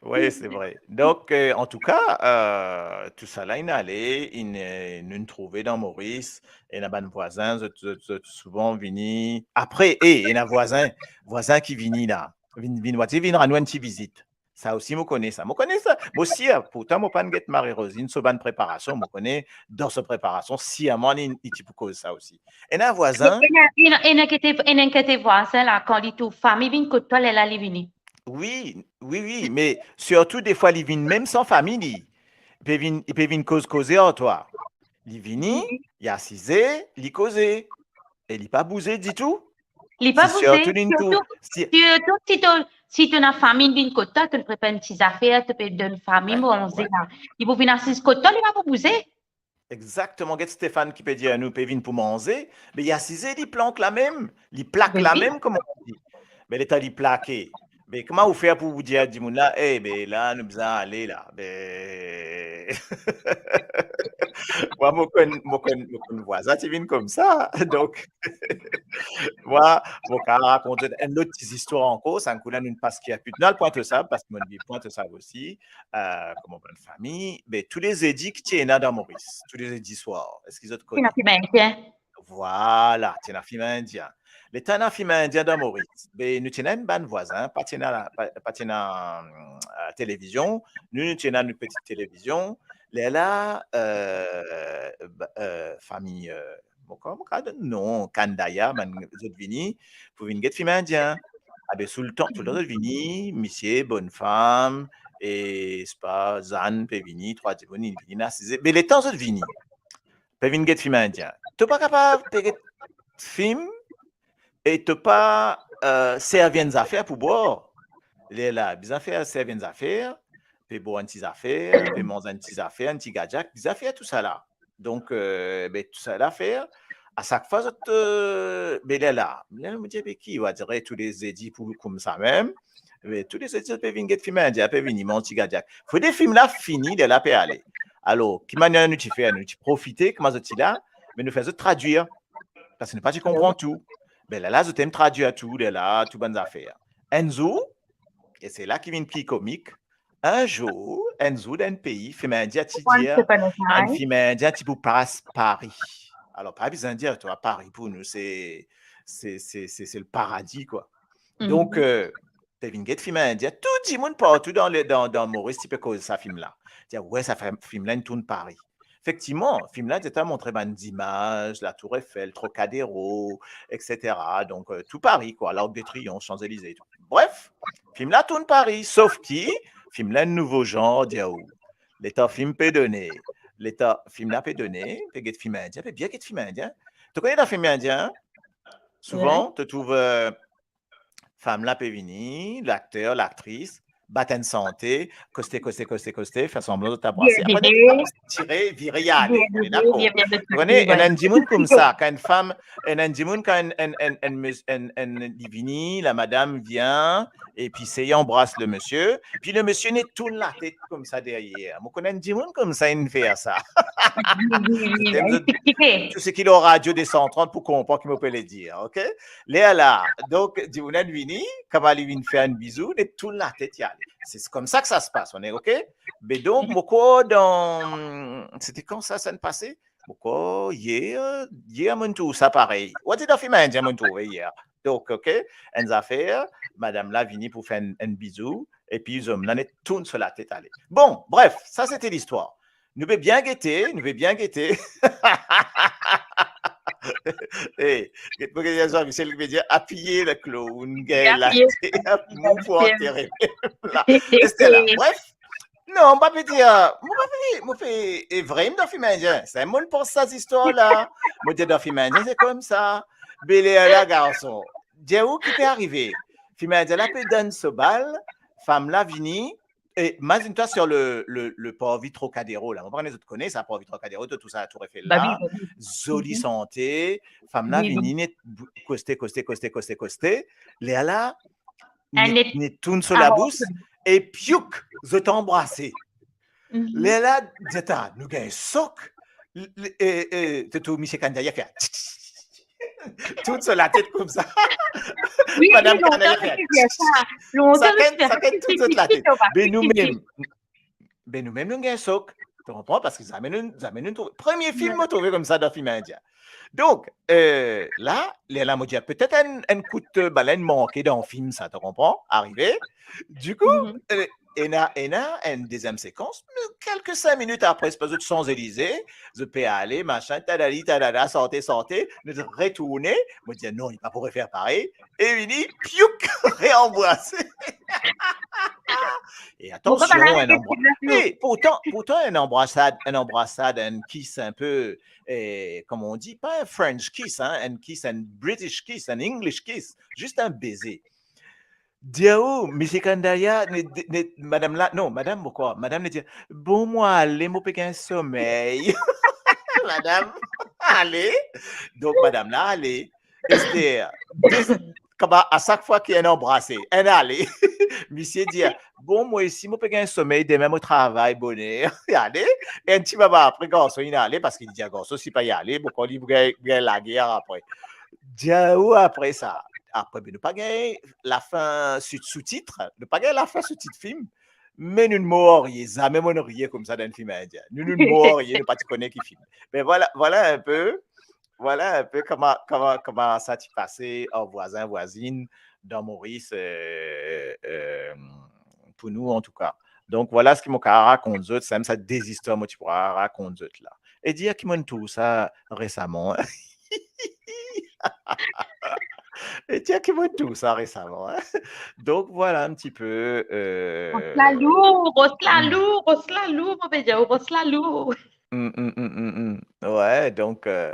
Wey, se vre. Donk, euh, antouka, euh, tousala inn ale, inn, euh, nou'nn trouve dan Moris, ena bann vwazin, zot, zot, zot souvan vini. Apre, eh, ena vwazin, vwazin ki vini la. Vinn, vinn, vwazin vinn rann nou enn ti vizit. Sa osi mo kone sa. Mo kone sa. Mo sir, pourtan mo pa'nn get Marie-Rosine so bann preparasion, mo kone dan so preparasion, sirman li, li ti pou koz sa osi. Ena vwazin. Ena, ena, ena ki ti, ena ki ti vwazin la, kan li trouv fami vinn kot twa, lerla li vini. Wi, wi, wi, me sirtou defwa li vinn mem san fami li. Li pe vinn, li pe vinn koz koze ar twa. Li vini, li asize, li koze. E li pa bouze ditou. Li pa bouze, sirtou, sirtou si to, si to ena fami vinn kot twa, to prepar enn ti zafer, to pe donn fami manze la. Li pou vinn asiz kot twa, li pa pou bouze. Exakteman, get Stéphane ki pe dir nou pe vinn pou manze, me li asize, li plank lamem, li plak lamem, kouma on di. Me letan li plake, be, kouma ou fer pou dir dimoun la, "Eh, be, la, nou bizin ale la." Be, mwa, mo konn, mo konn, mo konn vwazin ti vinn koumsa. Donk, mwa, mo kav rakont enn lot ti zistwar ankor, sa kou la nou pas ki a pit. Nou al Pointe-aux-Sables, parski mo viv Pointe-aux-Sables osi, euh, kouma bann fami, be, tou le zedi ki ti ena dan Moris, tou le zedi swar. Eski zot kone? Ena fim indien. Vwala, ti ena fim indien. Letan ena fim indien dan Moris, be, nou ti ena enn bann vwazin, pa ti ena, pa, pa ti ena, euh, televizion. Nou, nou ti ena nou peti televizion. Lerla, euh, ba, euh, fami, euh, mo kav, mo kav donn non, Kandaya, bann zot vini pou vinn get fim indien. Abe, toultan, toultan zot vini, misie, bonnfam, e, sepa, Zan pe vini, trwa dimoun, inn vini, inn asize. Me letan zot vini, pe vinn get fim indien. To pa kapav pe get fim e to pa, euh, servi enn zafer pou bwar. Lerla, bizin fer, servi enn zafer, pe bwar enn ti zafer, pe manz enn ti zafer, enn ti gadiak, bizin fer tousala. Donk, euh, be, tousala fer, a sak fwa zot, euh, be, lerla, lerla mo dir, be, ki, ou a dir tou le zedi pou koumsa mem, be, tou le zedi zot pe vinn get fim indien, pe vini manz ti gadiak. Fode fim la fini, lerla pe ale. Alor, ki manier nou ti fer? Nou ti profite kouma zot ti la, me nou fer zot tradwir. Parski nou pa ti konpran tou. Be, lerla, zot inn tradwir tou, lerla, tou bann zafer. Enn zour, e se la ki vinn pli komik, enn zour, enn zour dan enn pei, fim indien ti dir, enn fim indien ti pou pas Pari. Alor, pa bizin dir twa, Pari pou nou, se, se, se, se, se le paradi, kwa. Donk, eh, pe vinn get fim indien, tou dimoun partou dan le, dan, dan Moris ti pe koz sa fim la. Dir, we, sa fim, fim la inn tourn Pari. Efektivman, fim la ti pe montre bann zimaz, la Tour Eiffel, Trocadéro, et cetera. Donk, eh, tou Pari, kwa, l'Arc de Triomphe, Champs-Élysées, tou. Bref, fim la tourn Pari, sof ki fim la enn nouvo zanr, dir ou. Letan fim pe done, letan fim la pe done, pe get fim indien, pe bien get fim indien. To kone dan fim indien, souvan, to trouv, eh, fam la pe vini, lakter, laktris, bat enn sante, koste, koste, koste, koste, fer sanblan zot abrase. Apre, tire, vire, ale. Dakor. To kone, ena enn dimoun koumsa, kan enn fam, ena enn dimoun, kan enn, enn, enn, enn mes-, enn, enn, li vini, lamadam vinn, epi sey anbras le misie, pi le misie inn tourn latet koumsa deryer. Mo kone enn dimoun koumsa inn fer sa. Tou seki lor Radio deux cent trente pou konpran ki mo pe le dir, ok? Lerla, donk, dimoun la vini, kouma li vinn fer enn bizou, li tourn latet, li ale. Se koumsa ki sa se pas, on est ok? Be donk, mo krwar dan, c'était quand ça, semaine passée? Mo krwar yer, yer mo'nn trouv sa parey. Ou dir dan fim indien mo'nn trouve yer. Donk, ok, enn zafer, madam la vini pou fer enn, enn bizou, epi zom la inn tourn so latet ale. Bon, bref, ça c'était l'histoire. Nou pe bien gete, nou pe bien gete. Eh, get mo gete Jean-Michel ki pe dir, apiye le clown, gagn latet, mou pou antere la. Estela, bref, non, mo pa pe dir, mo pa pe, mo pe, e vremem dan fim indien, sa mo'nn pans sa zistwar la. Mo dir dan fim indien, se koumsa. Be lerla garson, dir ou ki pe arive. Fim indien la pe donn so bal, fam la vini, e imazinn twa sur le, le, le parvi Trocadéro la. Mo pa kone zot kone sa, parvi Trocadéro, to trouv sa Tour Eiffel la. Zoli sante, fam la vini, inn koste, koste, koste, koste, koste. Lerla, inn tourn so labous, e piouk, zot anbrase. Lerla, zeta, nou gagn sok. L-, l-, e, e, to trouv misie Kandaria fer tourn so latet koumsa. Madam Kandaria fer. Sakenn, sakenn tourn zot latet. Be noumem, be noumem nou gagn sok. To konpran? Parski zame nou, zame nou trouve. Premie fim mo trouve koumsa dan fim indien. Donk, eh, la, lerla mo dir, petet enn, enn kout, eh, balenn manke dan fim sa, to konpran? Arive. Dikou, eh, ena, ena enn deziem sekans, me kelke sink minit apre, se pa zot Champs-Élysées, zot pe ale, masin, tadali, tadada, sante, sante, nou retourne, mo dir, non, li pa pou refer parey, e vini, piouk, reanbrase. E atansion, enn anbra-, e pourtan, pourtan, enn anbrasad, enn anbrasad, enn kiss enn pe, eh, comment on dit, pas un French kiss, hein, un kiss, un British kiss, un English kiss, juste un baiser. Dir ou, misie Kandaria, ne, ne, madam la, non, madam, pourkwa? Madam, li dir, bon, mo ale, mo pe gagn somey. Madam, ale. Donk, madam la, ale. Ester, de, kaba, a sak fwa ki enn anbrase, enn ale. Misie dir, bon, mo isi, mo pe gagn somey, demin mo travay boner. Ale, enn ti moman apre, garson inn ale, parski li dir garson, si pa li ale, bon, kan li gagn, gagn lager apre. Dir ou apre sa, apre, be nou pa gagn lafin sou, soutit, nou pa gagn lafin soutit fim, me nou mor riye, zame mo'nn riye koumsa dan enn fim indien. Nou, nou mor riye, nou pa ti kone ki fim. Me vwala, vwala enn pe, vwala enn pe kouma, kouma, kouma sa ti pase ar vwazin, vwazinn dan Moris, eh, eh, pou nou, antouka. Donk, vwala seki mo kapav rakont zot, samem sa de zistwar mo ti pou rakont zot la. E dir ki mo'nn trouv sa resaman. E dir ki mo'nn trouv sa resaman, hein. Donk, vwala enn ti pe, eh, ros la lour, ros la lour, ros la lour, mo pe dir, ros la lour. Mm, mm, mm, mm, mm. Ouais, donk, eh,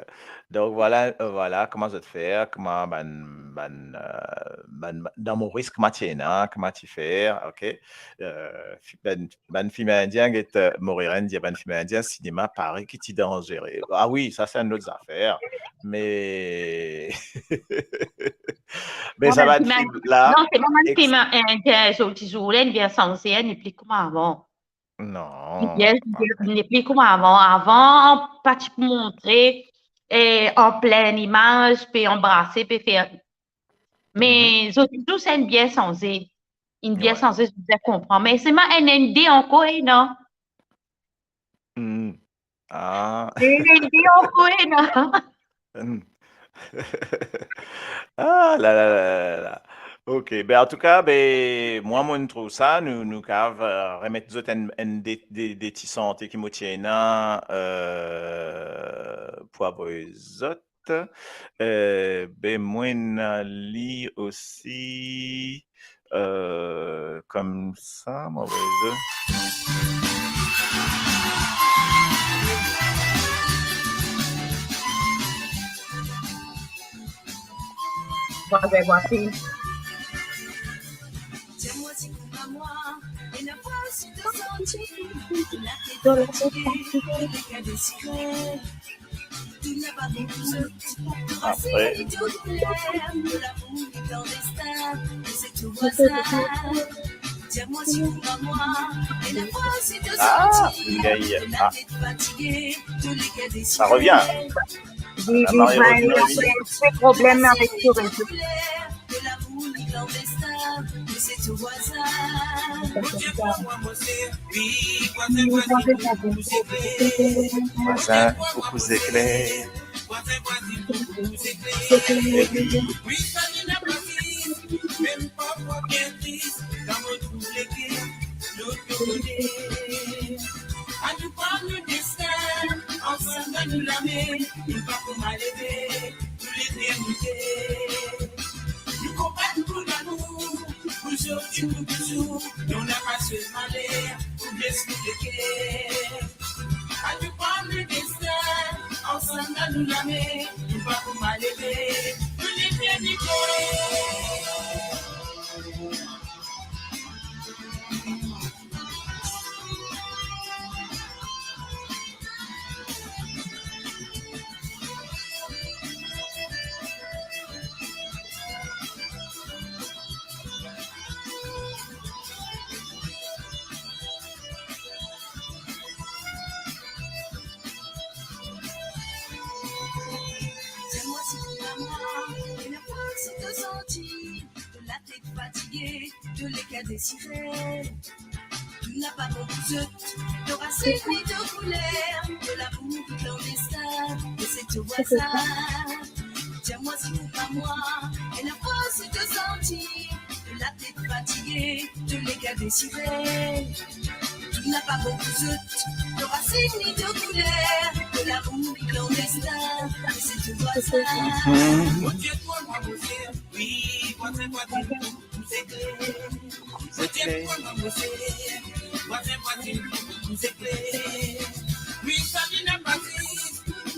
donk vwala, eh, vwala kouma zot fer, kouma bann, bann, eh, bann, dan Moris, kouma ti ena, kouma ti fer, ok. Eh, fi-, bann, bann fim indien, get, eh, Morirèn dir bann fim indien, sinema Pari ki ti danzere. Ah wi, sa se enn lot zafer. Me, me sa bann fim la, non, se pa bann fim indien, zot ti zour la, inn bien sanze, nepli kouma avan. Non. Li bien, li nepli kouma avan. Avan, pa ti pou montre, eh, an plin imaz, pe anbrase, pe fer. Me zot tou, sa inn bien sanze. Inn bien sanze, zot bizin konpran. Me selman enn, enn de ankor ena. Hmm. Ah. Enn, enn de ankor ena. Hmm. Ah, la, la, la, la, la. Ok, be, antouka, be, mwa, mo trouv sa, nou, nou kav, eh, remet zot enn, enn de, de, de ti sante ki mo ti ena, eh, pou avoy zot. Eh, be, mwa, ena li osi, eh, koumsa, mo avoy zot. Vwazin, vwazin. Apre. Ah, aïe, aïe, aïe. Ah. Ça revient. Li, la Marie Rosine revient. Li, li problem avek so rezo. Vwazin, koukou zekler. Anou pran nou destin, ansam dan nou lame, nou pa pou malere, pou leternite. Nou konbat pou lamour, pou zordi, pou touzour, nou napa sel maler, pou bles nou leker. Anou pran nou destin, ansam dan nou lame, nou pa pou malere, pou leternite. Dir mwa si pou mwa, ena fors si to santi, to latet fatige, to leker desire. Napa bon pou zot, to rasin ni to kouler, to lamour pou klandestin, e se to vwazin. Dir mwa si pou pa mwa, ena fors si to santi, to latet fatige, to leker desire. Napa bon pou zot, to rasin ni to kouler, to lamour pou klandestin, e se to vwazin. Bondie, twa mwa, mo zer, wi, vwazin, vwazin.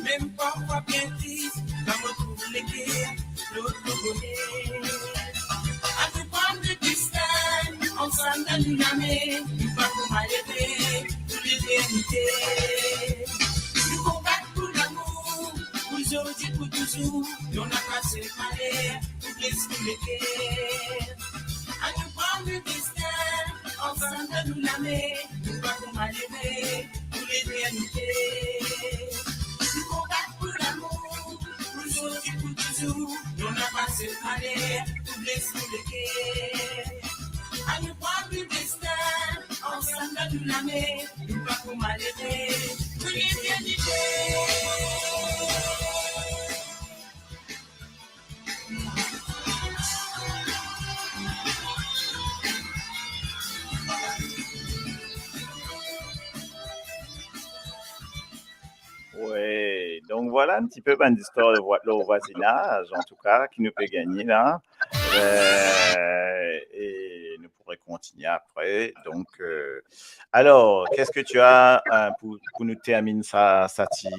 Mem parfwa bien tris, kan mo trouv leker, lot mo boner. Anou pran nou destin, ansam dan nou lame, nou pa pou malere, pou leternite. Nou konbat pou lamour, pou zordi, pou touzour, nou napa sel maler, pou bles nou leker. Anou pran nou destin, ansam dan nou lame, nou pa pou malere, pou leternite. Nou konbat pou lamour, pou zordi, pou touzour, nou napa sel maler, pou bles nou leker. Anou pran nou destin, ansam dan nou lame, nou pa pou malere, pou leternite. Wi, donk vwala enn tipe bann zistwar lor vwa-, lor vwazinaz, antouka, ki nou pe gagne la. Eh, e nou pou kontigne apre. Donk, eh, Alors, qu'est-ce que tu as, euh, pou, pou nou terminn sa, sa ti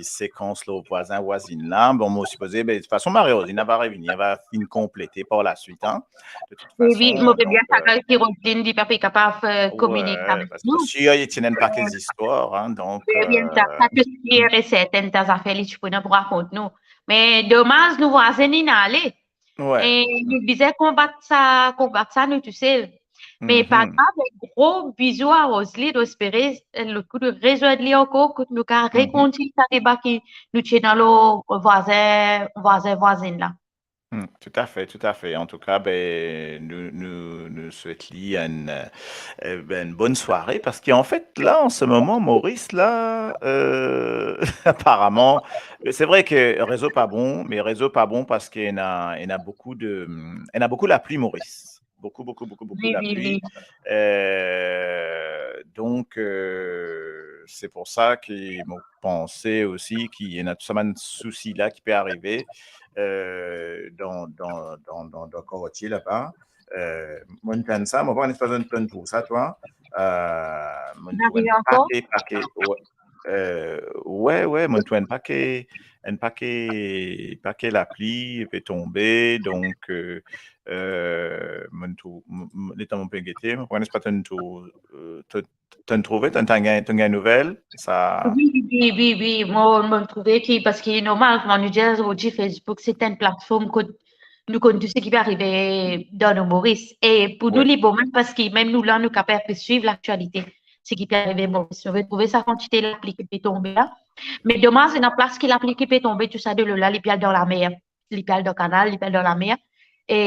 sekans lor vwazin, vwazinn la? Bon, mo sipoze, be, de tout fason, Marie-Rosine va revini, li va vinn konplete par la suite, hein. De tout fason, wi, wi, mo pe bien sav ki Rosine, li pa pe kapav, euh, kominik avek nou. Wi, parski si, euh, li ti ena enn pake zistwar, hein, donk, wi, bien, euh, sa, sa, tou sir e serten, ta zafer li ti pou ena pou rakont nou. Me domaz, nou vwazin inn ale. Wi. E nou bizin konbat sa, konbat sa nou tousel. Me pa grav, gro bizou a Roselyne, nou espere, eh, lot kou nou rezwenn li ankor, kot nou kapav rekontign sa deba ki nou ti ena lor vwazin, vwazin, vwazinn la. Hmm, tout à fait, tout à fait. En tout cas, ben, nous, nous, nous souhaitons lui une, euh, ben, une bonne soirée parce qu'en fait, là, en ce moment, Maurice, là, euh, apparemment, c'est vrai que réseau pas bon, mais réseau pas bon parce qu'il y en a, il y en a beaucoup de, il y en a beaucoup la pluie, Maurice. Beaucoup, beaucoup, beaucoup, beaucoup la pluie. Euh, donc, euh, c'est pour ça que mon pensée aussi, qu'il y en a tout sa bann sousi la ki pe arive euh, dan, dan, dan, dan, dan kartie laba. Euh, mo tann sa, mo pa konn si to tann tou sa, twa. Euh, mo tann pake, pake, ouais. Euh, ouais, ouais, mo tann pake, enn pake, pake lapli pe tonbe, donk, euh, euh, mo trouv, m-, m-, letan mo pe gete, mo pa konn si to tann tou, euh, to, to trouve, to, to gagn, to gagn nouvel, sa? Wi, wi, wi, wi, mo, mo trouve ki, parski normal, kouma nou dir, zordi Facebook, se enn platform kot nou konn tou seki pe arive dan nou Moris. E pou nou, li bon mem, parski mem nou la, nou kapav pe swiv laktialite, seki pe arive Moris. Nou pe trouve sa kantite lapli ki pe tonbe la. Me domaz, ena plas ki lapli ki pe tonbe, tou sa delo la, li pe al dan lamer. Li pe al dan kanal, li pe al dan lamer. E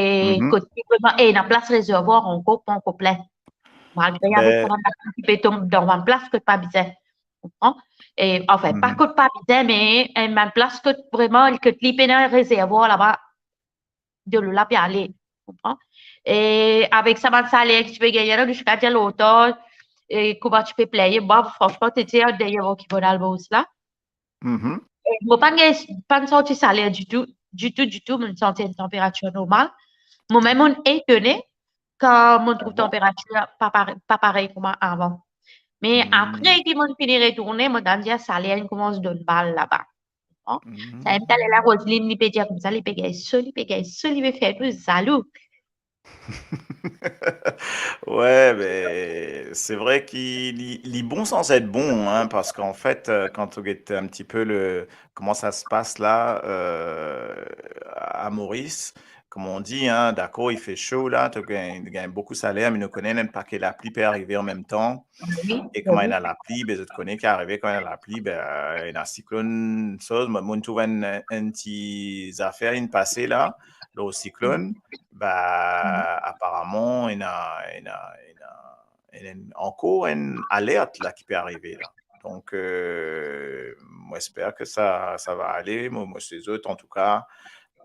kot li vreman, e ena plas rezervwar ankor, pa ankor plin. Malgre avek sa bann lapli ki pe tonbe dan bann plas kot pa bizin. Konpran? E, anfin, pa kot pa bizin, me, e, bann plas kot vreman, kot li pena rezervwar laba, delo la pe ale. Konpran? E avek sa bann saler ki ti pe gagne la, nou ti kapav dir lontan, e, kouma ti pe plengne, mwa, fransman, te dir, deryer mo ki bon album la. E mo pa gagn, pa santi saler ditou, ditou, ditou, mo santi enn tanperatir normal. Mo mem mo etone kan mo trouv tanperatir pa pare-, pa parey kouma avan. Me apre ki mo fini retourne, mo tann dir saler inn koumans donn bal laba. Sa mem taler la, Roseline, li pe dir koumsa, li pe gagn so, li pe gagn so, li pe fer nou zalou. Ouais, mais c'est vrai ki li, li bon san et bon, hein, parski an fet, euh, kan to get un petit peu le, comment ça se passe là, euh, à Maurice, comme on dit, hein, dakor, il fait chaud là, to gagn, gagn boukou saler, me nou kone enn pake lapli pe arive an mem tan. Wi, e kouma ena lapli, be zot kone ki arive kan ena lapli, be, ena siklonn, soz. Mo, mo trouv enn, enn ti zafer inn pase la, lor siklonn, be, aparaman, ena, ena, ena, ena enn, ankor enn alert la ki pe arive la. Donk, euh, mo esper ki sa, sa va ale. Mo, mo swet zot, antouka,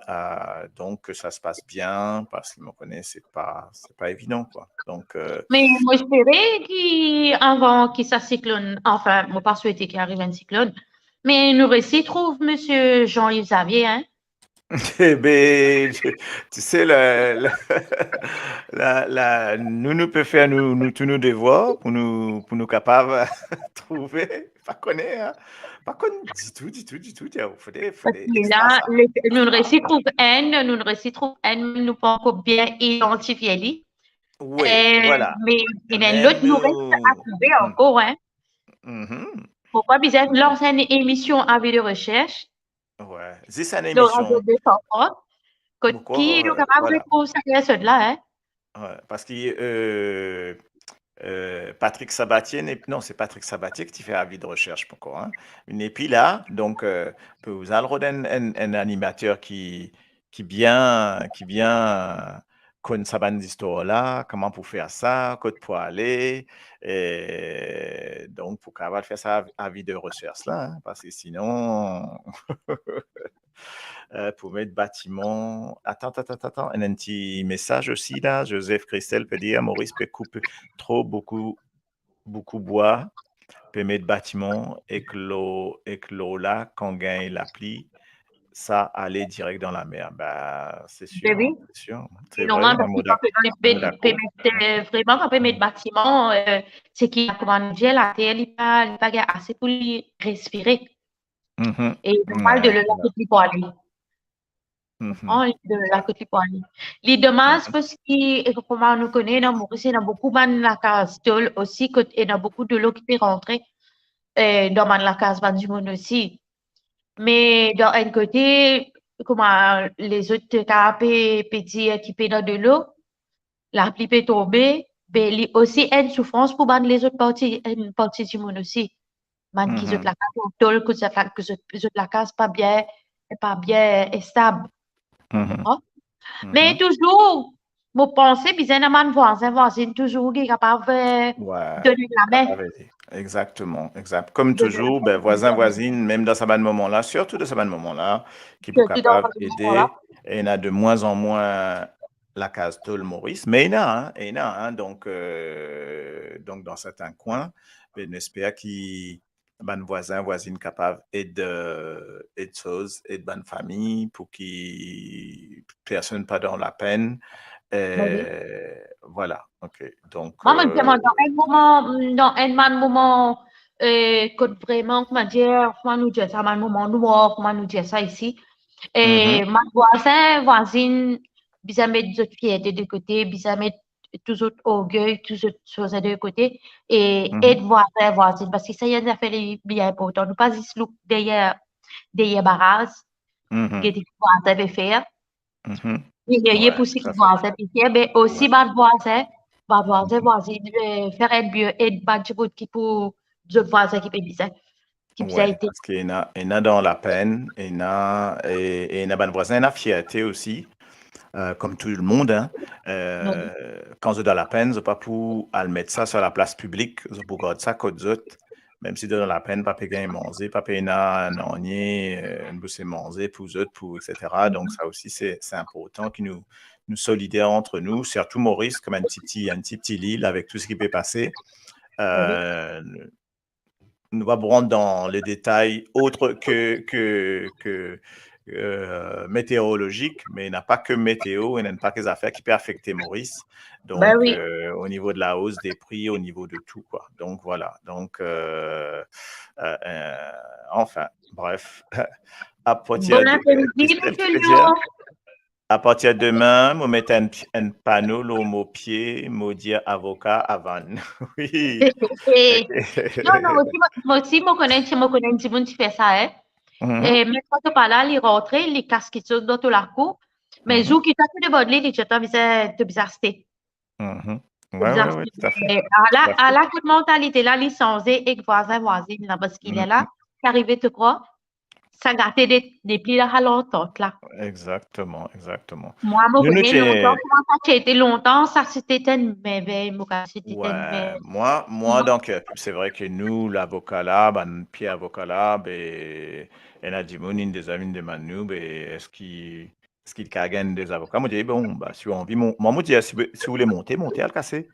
euh, donk, ki sa se pas bien, parski mo kone se pa, se pa evidan, kwa. Donk, euh, me mo espere ki avan ki sa siklonn, anfin, mo pa swete ki ariv enn siklonn, me nou resi trouv Misie Jean-Yves Xavier, hein? Ebe, tu sais, la, la, la, la, nou, nou pe fer nou, nou, tou nou devwar pou nou, pou nou kapav trouve. Pa kone, hein? Pa kone ditou, ditou, ditou. Fode, fode... Parski la, nou resi trouv enn, nou resi trouv enn, nou pa ankor bien idantifie li. Wi, e, vwala. Me ena enn lot nou reste a trouve ankor, hein. Poukwa bizin lans enn emision Avis de recherche? Wi, zis enn emision. Kot ki nou kapav retrouv sa personn la, hein? Wi, parski, euh, euh, Patrick Sabatier, ne, non, se Patrick Sabatier ki ti fer Avis de recherche pou ankor, hein. Li nepli la, donk, euh, pou zot al rod enn, enn, enn animater ki, ki bien, ki bien konn sa bann zistwar la, kouma pou fer sa, kot pou ale, e donk pou kapav fer sa Avis de recherche la, hein, parski sinon, euh, pou met batiman. Atann, atann, atann, atann. Ena enn ti mesaz osi la. Joseph Christel pe dir, Maurice pe koup tro boukou, boukou bwa, pe met batiman ek lor, ek lor la, kan gagn lapli, sa ale direk dan lamer. Be, se sir, se sir. Se normal, parski kan pe met, pe met, euh, vreman, kan pe met batiman, euh, seki, kouma nou dir, later, li pa, li pa gagn ase pou li respire. E normal, delo la kot li pou ale. Delo la kot li pou ale. Li domaz parski, e kouma nou kone, dan Moris, ena boukou bann lakaz tol osi, kot ena boukou delo ki pe rantre, e, dan bann lakaz bann dimoun osi. Me dan enn kote, kouma lezot kapav pe, pe dir ki pena delo, lapli pe tonbe, be li osi enn soufrans pou bann lezot parti, enn parti dimoun osi. Bann ki zot lakaz tol, ki zot la-, ki zot, zot lakaz pa bien, pa bien estab. Mhm. Hein? Me touzour, mo panse bizin ena bann vwazin, vwazinn touzour ki kapav, eh, donn enn lame. Exactement, exact. Comme toujours, ben, vwazin, vwazinn, mem dan sa bann moman la, sirtou dan sa bann moman la, ki pou kapav ede, ena de moins en moins lakaz tol Moris, me ena, hein, ena, hein, donc, euh, donc dan sertin kwin, ben, nou esper ki bann vwazin, vwazinn kapav ed, euh, ed soz, ed bann fami pou ki personn pa dan lapenn. Voilà, ok. Donc, mwa, mo, euh, dan enn moman, dan enn bann moman, euh, kot vreman, kouma dir, kouma nou dir sa, bann moman nwar, kouma nou dir sa isi. E bann vwazin, vwazinn, bizin met zot fierte de kote, bizin met tou zot orgey, tou zot soz de kote, e ed vwazin, vwazinn, parski sa, li enn zafer li, li inportan. Nou pa zis louk deryer, deryer baraz, gete ki vwazin pe fer. Li, li pou seki vwazin pe fer, me osi bann vwazin, bann vwazin, vwazinn, eh, fer enn bien, ed bann dimoun ki pou, zot vwazin ki pe bizin. Ki bizin ede. Parski ena, ena dan lapenn, ena, e, e ena bann vwazin, ena fierte osi, euh, comme tout le monde, hein. Euh, kan zot dan lapenn, zot pa pou al met sa sur laplas piblik, zot pou gard sa kot zot. Mem si zot dan lapenn, pa pe gagn manze, pa pe ena nanye, euh, enn bouse manze pou zot, pou, et cetera. Donc sa osi, se, se inportan ki nou, nou solider ant nou, sirtou Moris, comme enn ti, ti, enn ti, ti lil, avek tou seki pe pase. Euh, nou pa pou rant dan le detay ot ke, ke, ke, euh, meteorolozik, me ena pa ke meteo, ena enn pake zafer ki pe afekte Moris. Donc, euh, au niveau de la hausse des prix, au niveau de tout, quoi. Donc, voilà. Donc, euh, euh, euh, enfin, bref. Bon après-midi, Christelle, tu peux dire, apartir demin, mo met enn, enn pano lor mo pie, mo dir avoka avann. Wi. Non, non, mo osi, mo, mo osi, mo konn, mo konn dimoun ki fer sa, hein. E mem kan to pa la, li rantre, li kas kiksoz dan to lakour. Me zour ki to pe demann li, li dir twa bizin, to bizin aste. Ala, ala kot mantalite la, li sanze ek vwazin, vwazinn la, parski lerla, ki arive, to krwar, sa gate de, nepli la lantant la. Exactement, exactement. Mwa, mo kone lontan, kouma sa ti ete lontan, sa ti ete enn mervey, mo krwar ti ete enn mervey. Mwa, mwa, donk, euh, se vre ke nou, lavoka la, bann pie avoka la, be, ena dimoun, inn deza vinn demann nou, be, eski, eski li kapav gagn de zavoka? Mo dir, bon, ba, si ou anvi, mon-, mwa, mo dir, si, si ou le monte, monte, al kase.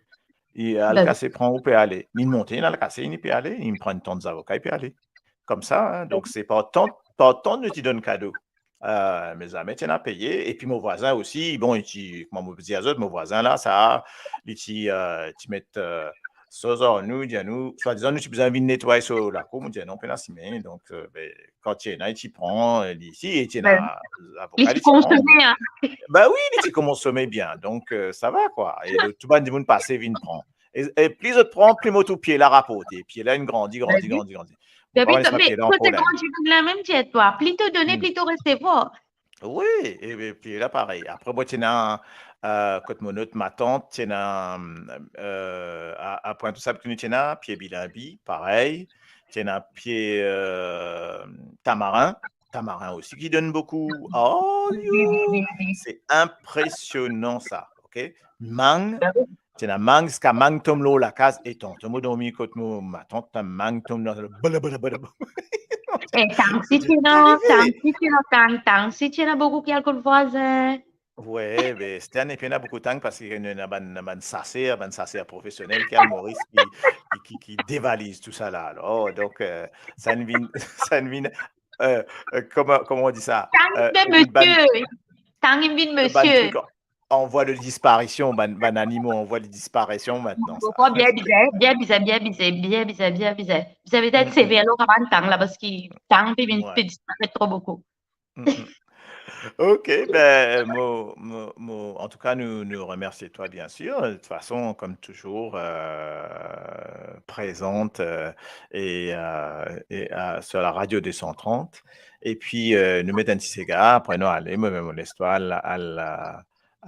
Li al kase, pran, ou pe ale. Li monte, li al kase, li pe ale, li pran enn tan zavoka, li pe ale. Koumsa, hein, donk se par tan, par tan nou ti donn kado. Euh, me zame ti ena peye, epi mo vwazin osi, bon, li ti, kouma mo dir azot, mo vwazin la, sa, li ti, euh, ti met, euh, soz ar nou, dir nou, swadizan nou ti bizin vinn netway so lakour, mo dir non, pena sime, donk, euh, be, kan ti ena, li ti pran, euh, li, si, e ti ena zavoka, li ti konsome, hein. Be wi, li ti konsome bien, donk, euh, sa va, kwa. E tou bann dimoun pase vinn pran. E, e pli zot pran, pli mo trouv pie la raporte. Pie la inn grandi, grandi, grandi, grandi. Mo pa konn si pie la an problem. Kote grandi la mem, dir twa, pli to done, pli to resevwar. Wi, e, e pie la parey. Apre, bon, ti ena, euh, kot mo not matant, ti ena, euh, a, a Pointe-aux-Sables ki nou ti ena, pie bilimbi, parey. Ti ena pie, euh, tamarin. Tamarin osi ki donn boukou. Oh, wi, wi, wi, wi. Se inpresionan sa, ok? Mang, ti ena mang, ziska mang tom lor lakaz, e tanto mo dormi kot mo matant, tang mang tom dan, bala, bala, bala, bala. E tang si ti ena, tang si ti ena, tang, tang si ti ena boukou ki al kot vwazin. Wi, be, sete ane, pena boukou tang, parski nou ena bann, bann saser, bann saser profesionel ki al Moris, ki, ki, ki, ki devaliz tou sa la. Alor, donk, euh, sa inn vinn, sa inn vinn, euh, euh, comment, comment on dit ça? Tang, euh, vinn bann, misie. Tang inn vinn, euh, bann misie. Truc en, en voie de disparition, bann, bann animaux en voie de disparition maintenant, ça. Bon, bien bizin, bien bizin, bien bizin, bien bizin, bien bizin. Bizin petet sever lor sa bann tang la, parski tang pe vinn, pe disparet tro boukou. Mm, mm. Ok, ben, mo, mo, mo, en tout cas, nous, nous remercions toi, bien sûr. De toute façon, comme toujours, euh, présente, euh, et, euh, et, euh, sur la radio deux cent trente. Et puis, euh, nou met enn ti sega, apre nou ale, mo, mo les twa al, al, euh,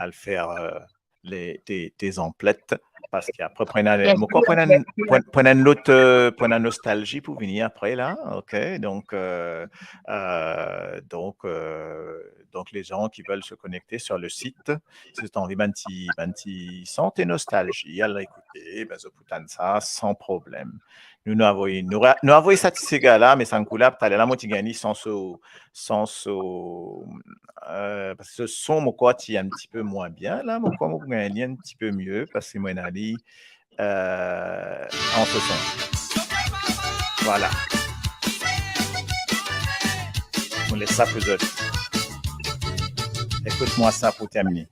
al fer, euh, les, tes, tes emplettes. Parski apre, pou ena, bien sir, pou ena, bien sir, pou ena, pou ena enn lot, euh, pou ena nostalzi pou vini apre la, ok? Donk, euh, euh, donk, euh, donk, les gens qui veulent se connecter sur le site, si zot anvi bann ti, bann ti sante nostalzi, al ekoute, ben, zot pou tann sa san problem. Nou, nou avoy, nou ra-, nou avoy sa ti sega la, me sann kou la, taler la, mo ti gagn li san so, san so, euh, parski so son, mo krwar ti enn tipe mwin bien la, mo krwar mo pou gagn li enn tipe mie, parski mo ena li, euh, an so son. Vwala. Mo les sa pou zot. Ekout mwa sa pou termine.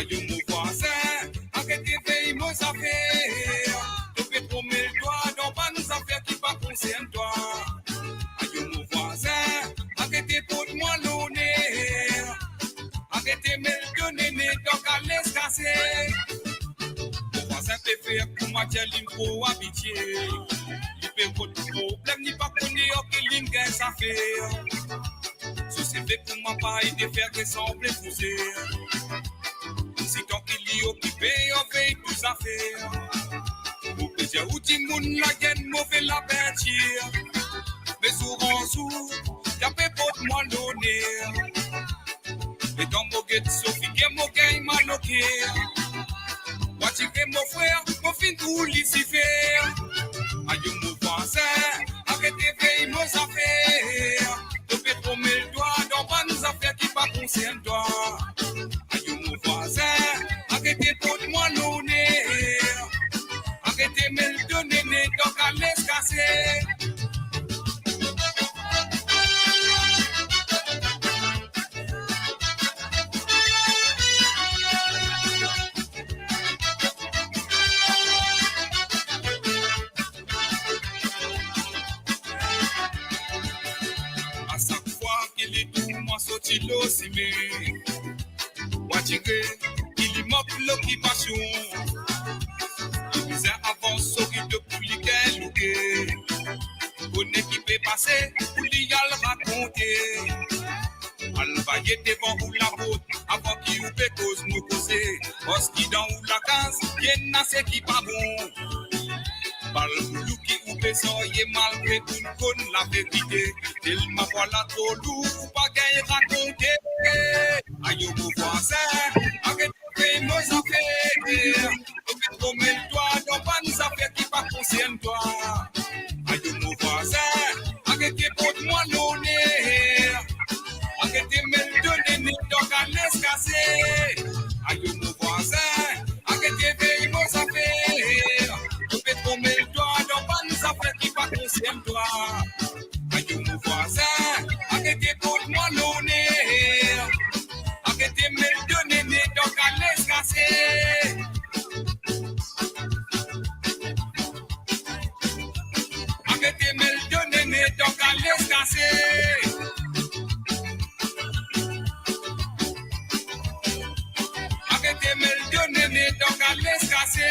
Ayo mo vwazin, aret vey mo zafer. To pe tro met dwa dan bann zafer ki pa konsern twa. Ayo mo vwazin, aret port mwa loner. Aret met done ne dan kales kase. Mo vwazin pe fer kouma dir li tro abitie. Li pe rod problem, li pa kone ar ki li gagn zafer. So seve kouma pay de fer resanble fouze. Sitan ki li okipe, an vey tou zafer. Mo pe dir ou dimoun la gagn move lapintir. Me zour an zour, li pe port mwa loner. Letan mo get so figir, mo gagn mal oker. Mo atire mo frer, mo finn trouv Lisifer. Ayo mo vwazin, aret vey mo zafer. To pe tro met dwa dan bann zafer ki pa konsern twa. Ayo mo vwazin, aret port mwa loner. Aret met done ne dan kales kase. A sak fwa ki li trouv mwa sorti lor sime, mo atire ki li mank lokipasion. Li bizin avans so rido pou li gagn louke. Kone ki pe pase pou li al rakonte. Al baye devan ou laport avan ki ou pe koz mo koze. Parski dan ou lakaz, ena seki pa bon. Bal boulou ki ou pe sarye malgre ou'nn konn laverite. Telman vwa la tro lour, ou pa gagn rakonte. Ayo mo vwazin, aret vey mo zafer. To pe tro met dwa dan bann zafer ki pa konsern twa. Ayo mo vwazin, aret port mwa loner. Aret met done ne dan kales kase. Ayo mo vwazin, aret vey mo zafer. To pe tro met dwa dan bann zafer ki pa konsern twa. Ayo mo vwazin, aret port mwa loner. Aret met done ne dan kales kase. Aret met done ne dan kales kase. Aret met done ne dan kales kase.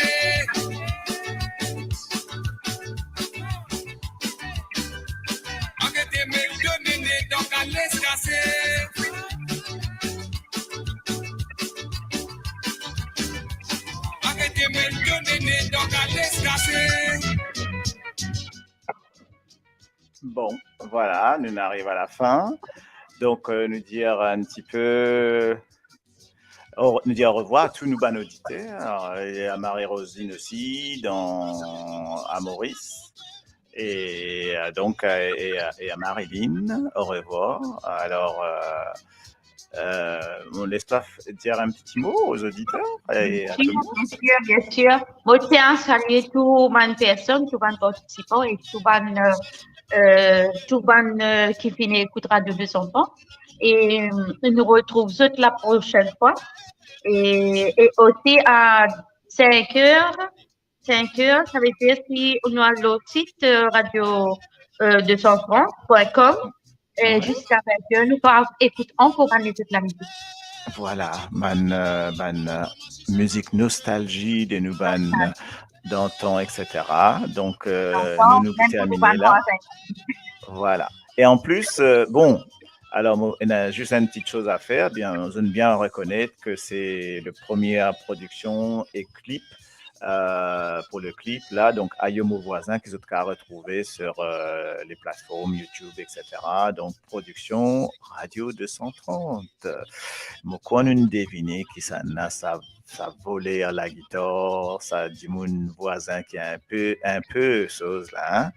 Aret met done ne dan kales kase. Aret met done ne dan kales kase. Bon, vwala, nou ariv a la fin. Donk, euh, nou dir enn tipe, o-, nou dir orevwar a tou nou bann oditer, e a Marie-Rosine osi, dan, a Moris, e, euh, donk, euh, e, e a Marilyn, orevwar. Alor, euh, euh, mo les twa f-, dir enn ti mo aux auditeurs et à tout le monde. Bien sir, bien sir. Mo ti a salie tou bann personn, tou bann partisipan e tou bann, euh, euh, tou bann, euh, ki finn ekout Radio deux cent trente. E, euh, nou retrouv zot la prosenn fwa. E, e osi a cinq heures, cinq heures, savedir ki nou al lor sit, euh, Radio, euh, deux cent trente point com, e ziska vingt heures, nou pou ekout ankor bann lezot lamizik. Vwala, bann, euh, bann, euh, mizik nostalzi de nou bann, euh, dantan, et cetera. Donk, euh, nou, nou termine la. Vwala. E an plis, euh, bon, alor, mo, ena zis enn ti soz a fer. Bien, zot bien rekonet ke se le premie prodiksion e klip, euh, pou le klip la, donk Ayo Mo Vwazin, ki zot kapav retrouve sur, euh, le platform YouTube, et cetera. Donk, prodiksion Radio deux cent trente. Mo krwar nou'nn devine kisannla sa, sa voler lagitar, sa dimoun vwazin ki inpe, inpe soz la, hein?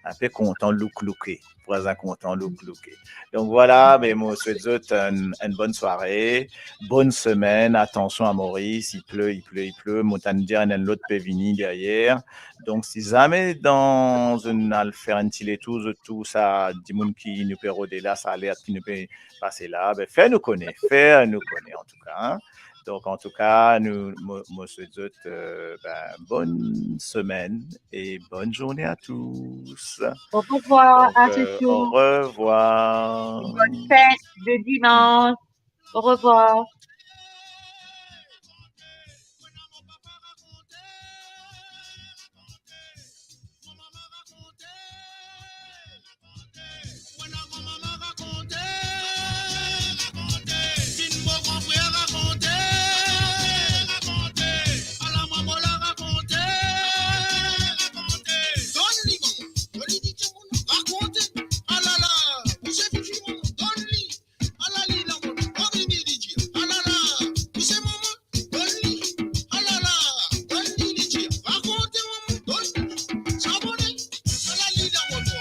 Inpe kontan louklouke. Vwazin kontan louklouke. Donk vwala, me mo swet zot enn, enn bonn sware, bonn semenn. Atansion a Moris, i ple, i ple, i ple. Mo tann dir enn lot pe vini deryer. Donk, si zame dan zot inn al fer enn ti letour, zot trouv sa dimoun ki nou pe rode la, sa aler ki nou pe pase la, be, fer nou kone, fer nou kone, antouka, hein. Donk, antouka, nou, mo, mo swet zot, euh, ben, bonn semenn e bonn zourne a tous. Au revoir, à tous. Donk, euh, au revoir. Bonne fête de dimanche. Au revoir. Ala li la, donn li, li dir, alala, donn li, li dir, rakonte mwa, donn li, sa bone, ala li la, donn mwa.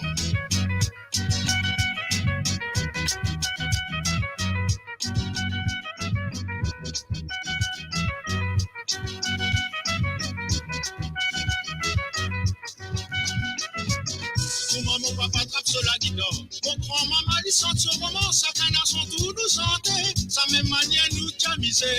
Kouma mo papa trap so lagitar, mo gran mama li sant so romans, sakenn a son tour nou sante, sa mem manier nou ti amize.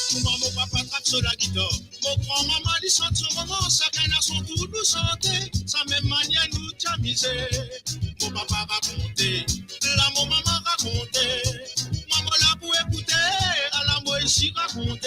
Kouma mo papa trap so lagitar, mo gran mama li sant so romans, sakenn a son tour nou sante, sa mem manier nou ti amize. Mo papa rakonte, la mo mama rakonte, mwa mo la pou ekoute, ala mo isi rakonte.